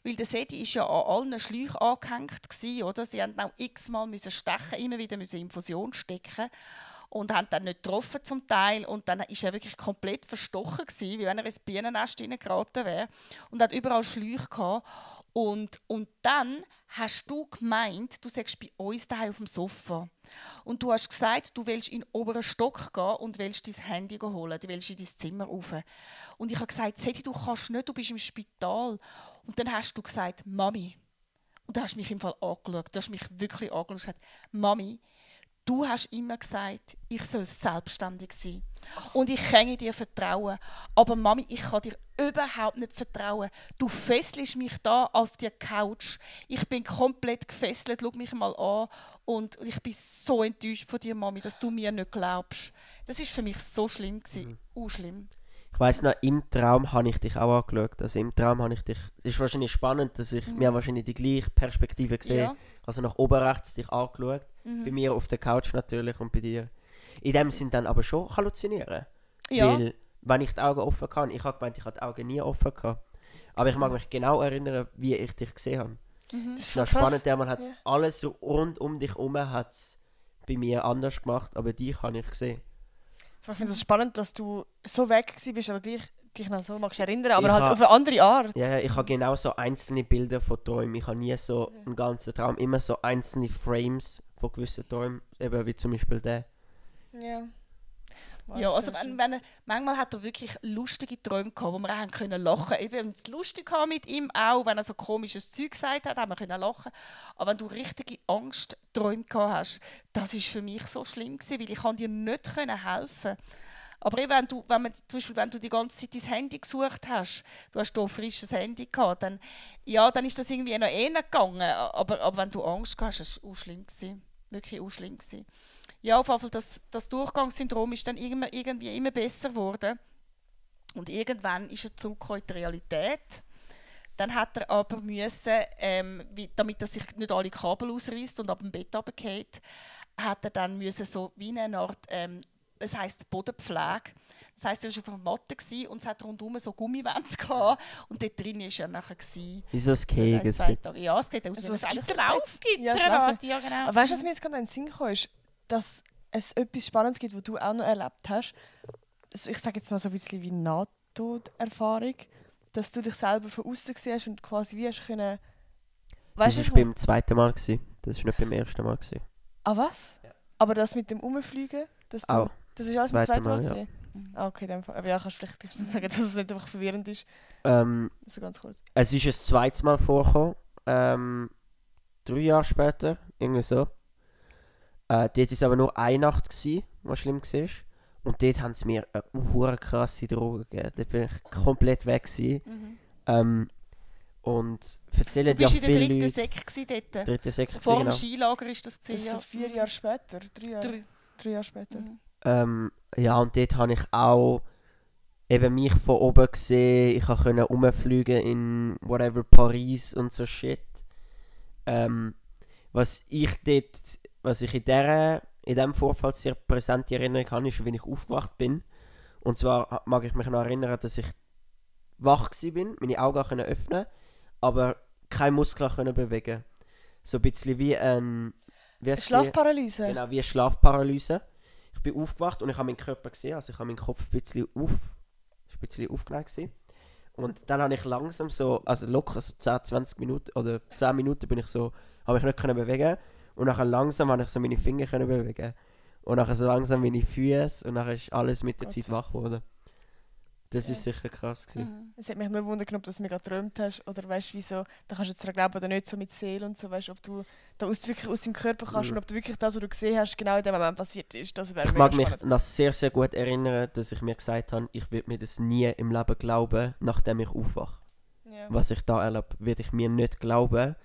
weil der Seti ist ja an allen Schläuchen angehängt war, oder? Sie mussten auch x-mal stechen, immer wieder Infusion stecken und haben dann nicht getroffen zum Teil. Und dann war er wirklich komplett verstochen, wie wenn er ins Bienennest hineingeraten wäre. Und hat überall Schläuche gehabt. Und dann hast du gemeint, du sagst bei uns daheim auf dem Sofa. Und du hast gesagt, du willst in den oberen Stock gehen und willst dein Handy holen. Du willst in dein Zimmer rauf. Und ich habe gesagt, Seti, du kannst nicht, du bist im Spital. Und dann hast du gesagt, Mami. Und du hast mich im Fall angeschaut. Du hast mich wirklich angeschaut und gesagt, Mami, du hast immer gesagt, ich soll selbstständig sein. Und ich kann dir vertrauen. Aber Mami, ich kann dir überhaupt nicht vertrauen. Du fesselst mich da auf der Couch. Ich bin komplett gefesselt. Schau mich mal an. Und ich bin so enttäuscht von dir, Mami, dass du mir nicht glaubst. Das war für mich so schlimm. Schlimm. Ich weiss noch, im Traum habe ich dich auch angeschaut. Also im Traum habe ich dich... Es ist wahrscheinlich spannend, dass wir haben wahrscheinlich die gleiche Perspektive gesehen. Ja. Also nach oben rechts dich angeschaut. Bei mir auf der Couch natürlich und bei dir. In dem sind dann aber schon halluzinieren. Ja. Weil, wenn ich die Augen offen kann, ich habe gemeint, ich habe die Augen nie offen gehabt. Aber ich mag mich genau erinnern, wie ich dich gesehen habe. Das Es ist spannend, man hat alles so rund um dich herum hat's bei mir anders gemacht, aber dich habe ich gesehen. Ich finde es spannend, dass du so weg bist, aber gleich dich noch so magst erinnern, aber Ich halt ha- auf eine andere Art. Ja, ich habe genau so einzelne Bilder von Träumen. Ich habe nie so einen ganzen Traum, immer so einzelne Frames von gewissen Träumen, eben wie zum Beispiel der. Ja. Ja, also manchmal hat er wirklich lustige Träume gehabt, wo wir auch können lachen. Ich habe es lustig gehabt mit ihm auch, wenn er so komisches Zeug gesagt hat, haben wir können lachen. Aber wenn du richtige Angstträume gehabt hast, das ist für mich so schlimm gewesen, weil ich kann dir nicht helfen. Aber eben, wenn du die ganze Zeit dein Handy gesucht hast, du hast hier ein frisches Handy gehabt, dann ist das irgendwie noch eher gegangen. Aber wenn du Angst gehabt hast, das war auch schlimm gewesen. Wirklich auch schlimm gewesen. Ja, auf jeden Fall, das Durchgangssyndrom ist dann irgendwie immer besser geworden. Und irgendwann ist er zurückgekommen in die Realität. Dann hat er aber müssen, damit er sich nicht alle Kabel ausreißt und ab dem Bett runterfällt, hat er dann müssen so wie eine Art, das heisst Bodenpflege. Das heisst, er war auf einer Matte und es hat rundherum so Gummiwände gehabt. Und dort drin war er nachher. Wie so ein Kegelspitz. Ja, es geht aus Also wie ein ein Laufgitter. Ja, das Laufgitter. Ja, genau. Aber weißt du, was mir jetzt gerade in den Sinn kam, ist, dass es etwas Spannendes gibt, was du auch noch erlebt hast. Also ich sage jetzt mal so ein bisschen wie Nahtoderfahrung, dass du dich selber von außen gesehen hast und quasi wie hast können. Das war beim zweiten Mal. Das war nicht beim ersten Mal. Ah, was? Ja. Aber das mit dem Umfliegen, das Auch. ist alles beim zweiten Mal ja. gesehen? Ah, okay, dann, aber ja, kannst du vielleicht sagen, dass es nicht einfach verwirrend ist. So ganz kurz. Es ist ein zweites Mal vorgekommen. 3 Jahre später, irgendwie so. Dort war es aber nur eine Nacht, was schlimm war. Und dort haben sie mir eine krasse Droge gegeben. Dort bin ich komplett weg. Und erzählen ja viele Leute... Du warst in der 3. Sek dort? Dritte Sek, Vor dem genau. Skilager ist das Das gewesen, ist 4 Jahre später. 3 Jahre. 3 Jahre später. Ja, und dort habe ich auch eben mich von oben gesehen. Ich konnte rumfliegen in whatever Paris und so shit. Was ich in diesem Vorfall sehr präsent erinnern kann, ist, wie ich aufgewacht bin. Und zwar mag ich mich noch erinnern, dass ich wach war, meine Augen können öffnen, aber keine Muskeln können bewegen. So ein bisschen wie ein... Schlafparalyse? Genau, wie eine Schlafparalyse. Ich bin aufgewacht und ich habe meinen Körper gesehen, also ich habe meinen Kopf ein bisschen aufgeneigt gewesen. Und dann habe ich langsam so, also locker so 10, 20 Minuten oder 10 Minuten bin ich so, habe ich nicht können bewegen. Und nachher langsam habe ich so meine Finger können bewegen. Und nachher so langsam meine Füße und nachher ist alles mit der Zeit wach geworden. Das ist sicher krass gewesen. Es hat mich nur wundern, ob du das mega geträumt hast. Oder weißt du, wieso, da kannst du jetzt daran glauben oder nicht, so mit Seele und so, weißt, ob du da wirklich aus deinem Körper kannst und ob du wirklich das, was du gesehen hast, genau in dem Moment passiert ist. Das wäre Ich mag mich noch sehr, sehr gut erinnern, dass ich mir gesagt habe, ich würde mir das nie im Leben glauben, nachdem ich aufwache. Ja. Was ich da erlebe, würde ich mir nicht glauben.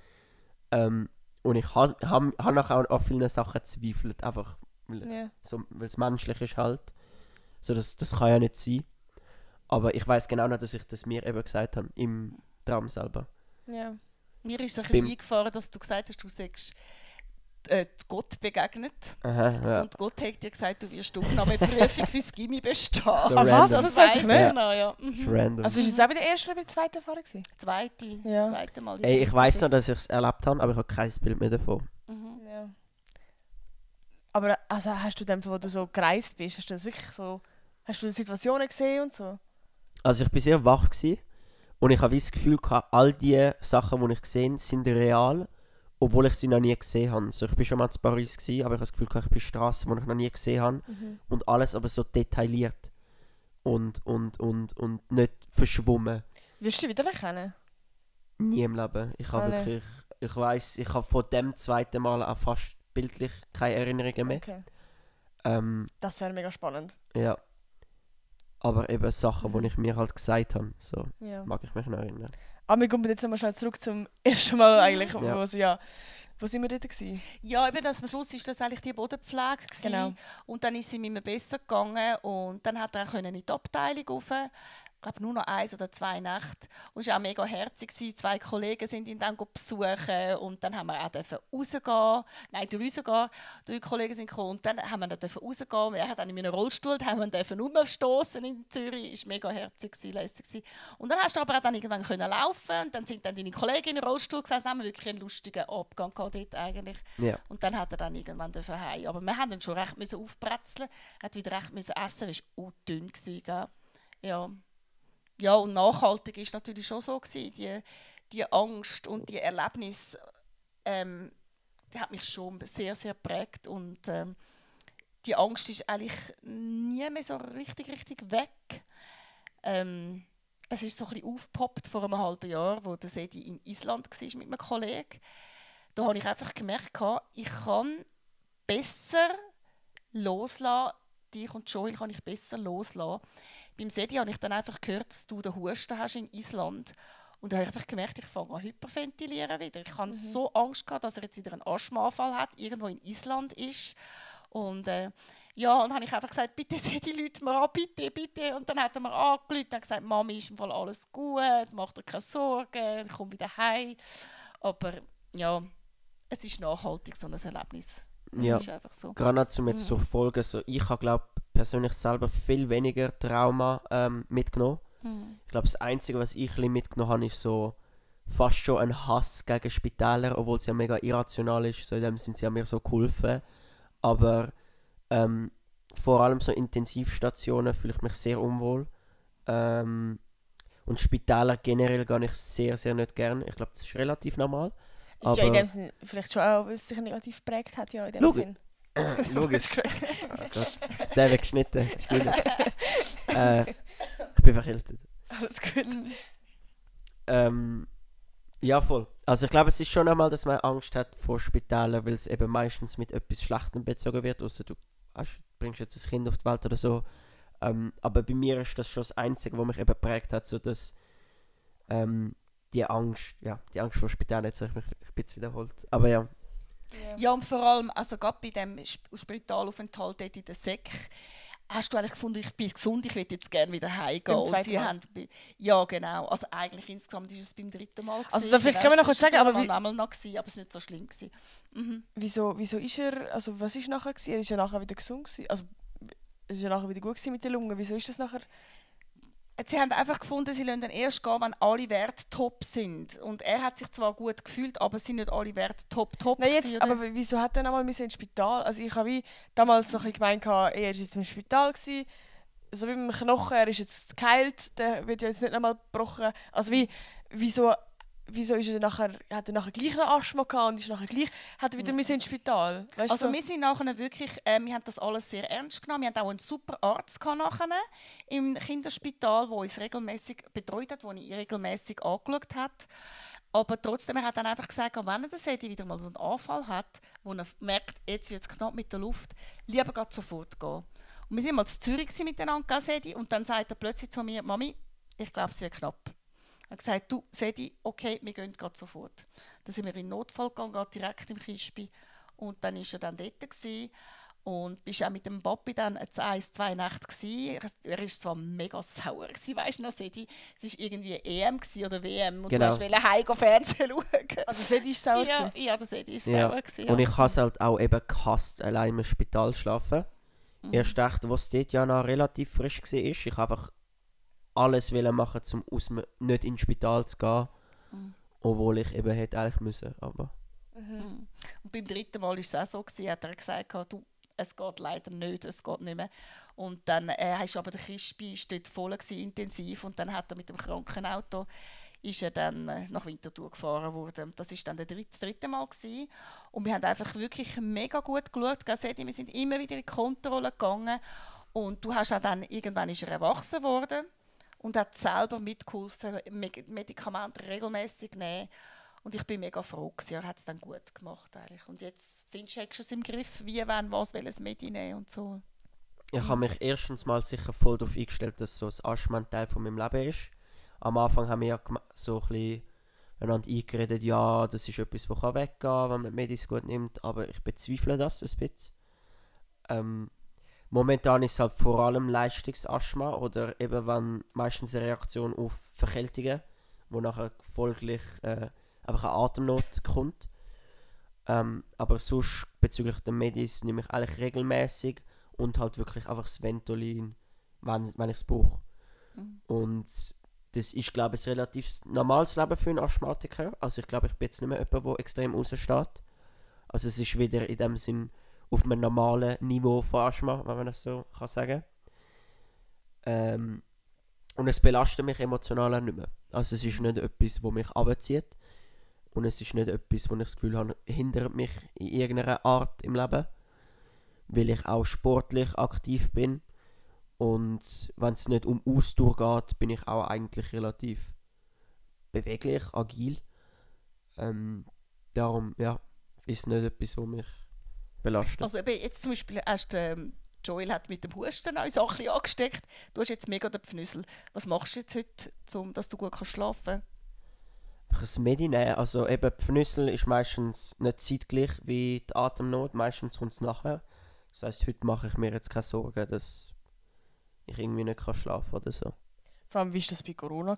Und ich habe nachher auch an vielen Sachen gezweifelt, einfach weil es menschlich ist halt. So, das kann ja nicht sein. Aber ich weiß genau noch, dass ich das mir eben gesagt habe, im Traum selber. Ja. Mir ist es ein bisschen eingefahren, dass du gesagt hast, du sagst, Gott begegnet. Aha, ja. Und Gott hat dir gesagt, du wirst die Aufnahmeprüfung fürs Gymi bestehen. So Ah, was? random. Das weiß ich nicht. Genau, ja. Das ist random. Also ist es auch bei der ersten oder bei der zweiten Erfahrung gewesen? Zweite Mal. Ey, ich weiss noch, dass ich es erlebt habe, aber ich habe kein Bild mehr davon. Ja. Aber also hast du dann, wo du so gereist bist, hast du das wirklich so, hast du Situationen gesehen und so? Also ich war sehr wach gewesen, und ich habe das Gefühl gehabt, all die Sachen, die ich gesehen habe, sind real, obwohl ich sie noch nie gesehen habe. So, ich war schon mal in Paris gewesen, aber ich habe das Gefühl gehabt, ich bin Straßen, die ich noch nie gesehen habe, und alles aber so detailliert und nicht verschwommen. Wirst du wieder erkennen? Nie im Leben. Ich habe wirklich, ich weiss, ich habe von dem zweiten Mal auch fast bildlich keine Erinnerungen mehr. Okay. Das wäre mega spannend. Ja. Aber eben Sachen, die ich mir halt gesagt habe, so mag ich mich noch erinnern. Aber wir kommen jetzt nochmal schnell zurück zum ersten Mal eigentlich, Ja. wo sind wir dort gewesen? Ja, eben am Schluss war das eigentlich die Bodenpflege gewesen. Genau. Und dann ist es ihm besser gegangen und dann hat er in die Abteilung rauf. Ich glaube nur noch 1 oder 2 Nächte. Und es war auch mega herzig. 2 Kollegen sind ihn dann besuchen und dann haben wir auch rausgehen. Nein, rausgehen. 3 Kollegen sind gekommen und dann haben wir dann rausgehen. Er hat dann in meinem Rollstuhl, haben wir rumstoßen in Zürich. Es war mega herzig, lässig. Und dann hast du aber auch dann irgendwann laufen und dann sind dann deine Kollegen in den Rollstuhl gesessen. Dann haben wir wirklich einen lustigen Abgang gehabt dort eigentlich. Ja. Und dann hat er dann irgendwann heim. Aber wir haben ihn schon recht aufbrezeln. Er hat wieder recht essen. Er war dünn gewesen, ja. Ja, und nachhaltig war natürlich schon so gewesen. Die Angst und die Erlebnis, die hat mich schon sehr, sehr geprägt. Und die Angst ist eigentlich nie mehr so richtig weg. Es ist so ein bisschen aufgepoppt vor einem halben Jahr, wo der Sedi in Island war mit einem Kollegen. Da habe ich einfach gemerkt, ich kann besser loslassen. Dich und Joel kann ich besser loslassen. Beim Sedi habe ich dann einfach gehört, dass du den Husten hast in Island. Und da habe ich einfach gemerkt, ich fange an hyperventilieren wieder. Ich hatte so Angst gehabt, dass er jetzt wieder einen Asthmaanfall hat, irgendwo in Island ist. Und und dann habe ich einfach gesagt, bitte Sedi, Leute mir an, bitte. Und dann hat er mir angerufen und gesagt, Mami, ist im Fall alles gut, mach dir keine Sorgen, ich komme wieder heim. Aber ja, es ist nachhaltig, so ein Erlebnis. Das ist einfach so. Gerade um jetzt zu folgen, so, ich habe glaube persönlich selber viel weniger Trauma mitgenommen. Ich glaube, das Einzige, was ich mitgenommen habe, ist so fast schon ein Hass gegen Spitäler, obwohl es ja mega irrational ist. So in dem sind sie ja mir so geholfen. Aber vor allem so Intensivstationen fühle ich mich sehr unwohl. Und Spitäler generell gehe ich sehr, sehr nicht gern. Ich glaube, das ist relativ normal. Ist ja in dem Sinn vielleicht schon auch, weil es sich negativ geprägt hat, ja, in dem Sinn. Logisch. Oh Gott, der wird geschnitten. Ich bin verkältet. Alles gut. Ja, voll. Also ich glaube, es ist schon einmal, dass man Angst hat vor Spitälern, weil es eben meistens mit etwas Schlechtem bezogen wird, außer du bringst jetzt ein Kind auf die Welt oder so. Aber bei mir ist das schon das Einzige, was mich eben geprägt hat, so dass die Angst vor Spitälern, jetzt habe ich mich ein bisschen wiederholt. Aber ja. Ja, und vor allem, also gerade bei dem Spitalaufenthalt dort in der Sek, hast du eigentlich gefunden, ich bin gesund, ich will jetzt gerne wieder heimgehen. Und sie haben, ja, genau. Also eigentlich insgesamt ist es beim 3. Mal gewesen. Also vielleicht können wir noch kurz sagen, aber aber es war nicht so schlimm gewesen. Wieso ist er, also was ist nachher gewesen? Er ist ja nachher wieder gesund gewesen. Also es ist ja nachher wieder gut gewesen mit den Lungen. Wieso ist das nachher? Sie haben einfach gefunden, sie lassen dann erst gehen, wenn alle Werte top sind. Und er hat sich zwar gut gefühlt, aber es sind nicht alle Werte top. Nein, jetzt, aber wieso hat er einmal ins Spital? Also ich habe damals noch ein bisschen gemeint, er war jetzt im Spital gewesen. So wie mit dem Knochen, er ist jetzt geheilt, der wird ja jetzt nicht einmal gebrochen. Also wieso ist er nachher, hat er nachher gleich noch Asthma gehabt und ist nachher gleich, hat er wieder ins Spital? Weißt also so? wir sind nachher wirklich, wir haben das alles sehr ernst genommen. Wir hatten auch einen super Arzt nachher im Kinderspital, der uns regelmäßig betreut hat, der ihn regelmäßig angeschaut hat. Aber trotzdem, er hat dann einfach gesagt, wenn er das wieder mal so einen Anfall hat, wo er merkt, jetzt wird es knapp mit der Luft, lieber gerade sofort gehen. Und wir waren mal in Zürich miteinander, Sedi, und dann sagt er plötzlich zu mir, Mami, ich glaube, es wird knapp. Er hat gesagt, du, Sedi, okay, wir gehen gerade sofort. Dann sind wir in den Notfall gegangen, direkt im Kispi. Und dann war er dann dort. Und bist auch mit dem Papi dann 1-2 Nächte gsi. Er war zwar mega sauer, weißt du noch, Sedi? Es war irgendwie EM oder WM und genau. Du wolltest heim Fernsehen schauen. Also Sedi ist sauer? Ja, der Sedi ist sauer. Ja. Und ich habe es halt auch eben gehasst, allein im Spital zu schlafen. Erst echt, was dort ja noch relativ frisch war, ich habe einfach alles machen, um nicht ins Spital zu gehen. Obwohl ich eben hätte eigentlich müssen, aber... Und beim 3. Mal war es auch so, hat er gesagt, du, es geht leider nicht, es geht nicht mehr. Und dann ist aber der Kispi dort voll intensiv und dann hat er mit dem Krankenauto ist er dann nach Winterthur gefahren worden. Das war dann das 3. Mal gewesen. Und wir haben einfach wirklich mega gut geschaut. Wir sind immer wieder in die Kontrolle gegangen und du hast auch dann, irgendwann ist er erwachsen geworden und hat selber mitgeholfen, Medikamente regelmäßig nehmen. Und ich bin mega froh gewesen. Er hat es dann gut gemacht eigentlich. Und jetzt findest du es im Griff, wie, wann, was, welches Medi nehmen und so. Ich habe mich erstens mal sicher voll darauf eingestellt, dass so ein Asthma ein Teil von meinem Leben ist. Am Anfang haben wir ja so ein bisschen einander eingeredet, ja, das ist etwas, das weggehen kann, wenn man Medis gut nimmt, aber ich bezweifle das ein bisschen. Momentan ist es halt vor allem Leistungsasthma oder eben wenn meistens eine Reaktion auf Verkältungen, wo nachher folglich einfach eine Atemnot kommt. Aber sonst bezüglich der Medis nehme ich eigentlich regelmäßig und halt wirklich einfach das Ventolin, wenn ich es brauche. Und das ist, glaube ich, ein relativ normales Leben für einen Asthmatiker. Also ich glaube, ich bin jetzt nicht mehr jemand, der extrem raussteht. Also es ist wieder in dem Sinn auf einem normalen Niveau von Asthma, wenn man das so kann sagen kann. Und es belastet mich emotional auch nicht mehr. Also es ist nicht etwas, das mich runterzieht. Und es ist nicht etwas, wo ich das Gefühl habe, hindert mich in irgendeiner Art im Leben. Weil ich auch sportlich aktiv bin. Und wenn es nicht um Ausdauer geht, bin ich auch eigentlich relativ beweglich, agil. Darum, ja, ist nicht etwas, was mich belastet. Also eben jetzt zum Beispiel, Joel hat mit dem Husten uns auch ein bisschen angesteckt. Du hast jetzt mega den Pfnüssel. Was machst du jetzt heute, dass du gut schlafen kannst? Ein Medi nehmen. Also eben, Pfnüssel ist meistens nicht zeitgleich wie die Atemnot. Meistens kommt es nachher. Das heisst, heute mache ich mir jetzt keine Sorgen, dass ich irgendwie nicht schlafen kann oder so. Vor allem, wie war das bei Corona?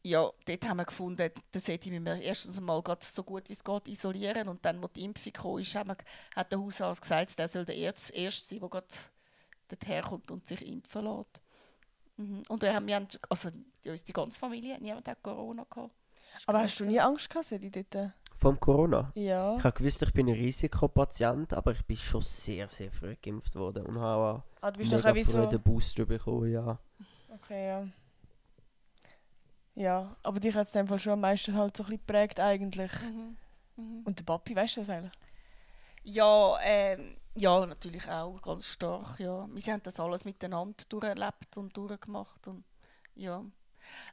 Ja, dort haben wir gefunden, das hätte wir erstens mal so gut wie es geht isolieren. Und dann, als die Impfung kam, hat der Hausarzt gesagt, der soll der Erste sein, der gerade dorthin kommt und sich impfen lässt. Und wir haben also die ganze Familie, niemand hat Corona gehabt. Aber hast du nie Angst gehabt, Sedi, dort? Vom Corona? Ja. Ich habe gewusst, ich bin ein Risikopatient, aber ich bin schon sehr, sehr früh geimpft worden und habe du bist mega früh so den Booster bekommen, ja. Okay, ja. Ja, aber dich hat es in dem Fall schon am meisten halt so ein bisschen geprägt eigentlich. Und der Papi, weißt du das eigentlich? Ja, natürlich auch, ganz stark, ja. Wir haben das alles miteinander durcherlebt und durchgemacht und ja.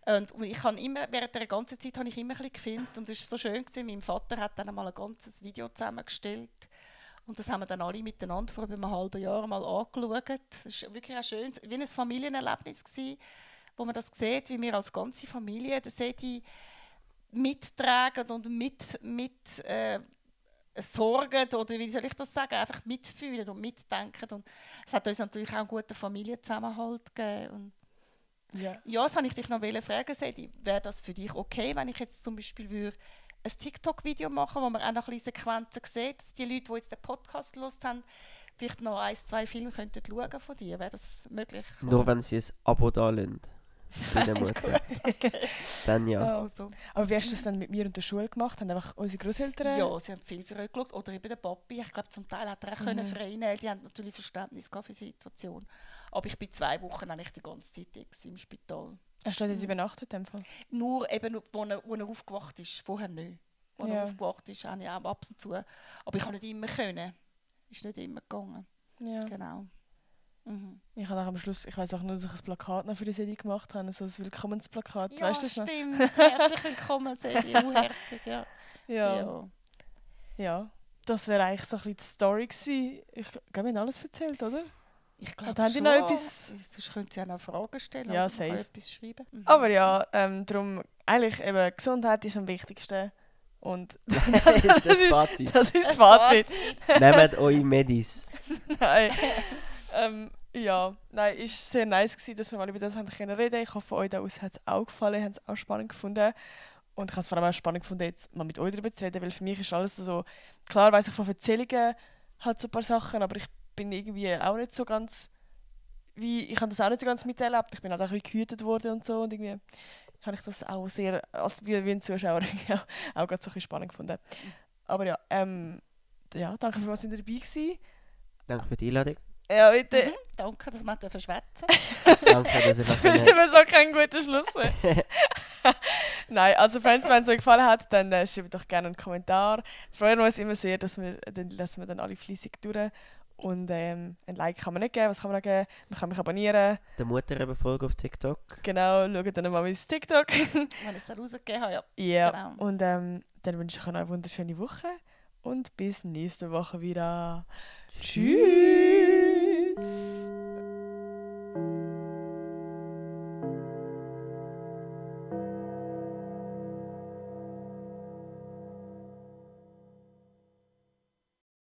Und ich habe immer, während der ganzen Zeit habe ich immer ein bisschen gefilmt und es war so schön gewesen. Mein Vater hat dann einmal ein ganzes Video zusammengestellt und das haben wir dann alle miteinander vor einem halben Jahr mal angeschaut. Das war wirklich auch schön, wie ein Familienerlebnis gewesen, wo man das sieht, wie wir als ganze Familie das mittragen und mit sorgen oder wie soll ich das sagen, einfach mitfühlen und mitdenken. Und es hat uns natürlich auch einen guten Familienzusammenhalt gegeben. Und Ja. ja, das wollte ich dich noch fragen, Sedi. Wäre das für dich okay, wenn ich jetzt zum Beispiel ein TikTok-Video machen würde, wo man auch noch ein bisschen Sequenzen sieht, dass die Leute, die jetzt den Podcast gehört haben, vielleicht noch 1-2 Filme könnten schauen von dir? Wäre das möglich? Nur wenn sie ein Abo da lassen. Bei der Mutter. Dann ja. Also. Aber wie hast du das dann mit mir und der Schule gemacht? Haben einfach unsere Großeltern? Ja, sie haben viel für euch geschaut. Oder eben der Papi. Ich glaube, zum Teil hat er auch können verreinen. Die haben natürlich Verständnis gehabt für die Situation. Aber ich bin 2 Wochen eigentlich die ganze Zeit im Spital. Hast du dort übernachtet in dem Fall? Nur eben, wo er aufgewacht ist. Vorher nicht. Als er aufgewacht ist, habe ich auch ab und zu. Aber ich konnte nicht immer können. Ist nicht immer gegangen. Ja. Genau. Mhm. Ich habe am Schluss, ich weiss auch nur, dass ich ein Plakat noch für die Serie gemacht habe, so ein Willkommensplakat. Ja, weißt du das noch? stimmt. Herzlich willkommen, Sedi. Herzlich, ja. Ja. Ja. Das wäre eigentlich so ein bisschen die Story gewesen. Ich glaube, wir haben alles erzählt, oder? Ich glaube Haben die noch etwas? Sonst könnt ihr ja noch Fragen stellen Ja, oder safe. man kann etwas schreiben. Mhm. Aber ja, darum, eigentlich eben, Gesundheit ist am wichtigsten. Und Das ist das Fazit. das ist das Fazit. Nehmt eure Medis. Nein. Ja, nein, es war sehr nice gewesen, dass wir mal über das reden können. Ich hoffe, euch da aus hat es auch gefallen, habt es auch spannend gefunden. Und ich habe es vor allem auch spannend gefunden, jetzt mal mit euch darüber zu reden, weil für mich ist alles so, klar weiss ich von Erzählungen halt so ein paar Sachen, aber ich bin irgendwie auch nicht so ganz, ich habe das auch nicht so ganz miterlebt. Ich bin halt auch ein bisschen gehütet worden und so und irgendwie habe ich das auch sehr, als wie ein Zuschauer auch ganz so ein bisschen spannend gefunden. Aber ja, ja, danke für was ihr dabei gewesen. Danke für die Einladung. Ja, bitte. Danke, dass wir verschwätzen. Danke, dass ihr Das finde ich mir so kein guter Schluss mehr. Nein, also wenn es euch gefallen hat, dann schreibt doch gerne einen Kommentar. Wir freuen uns immer sehr, dass wir dann alle fleissig durch. Und ein Like kann man nicht geben. Was kann man noch geben? Man kann mich abonnieren. der Mutter eben folgen auf TikTok. Genau, schaut dann mal mein TikTok. Wenn ich es dann rausgegeben habe, ja. Ja, Genau. und dann wünsche ich euch noch eine wunderschöne Woche. Und bis nächste Woche wieder. Tschüss!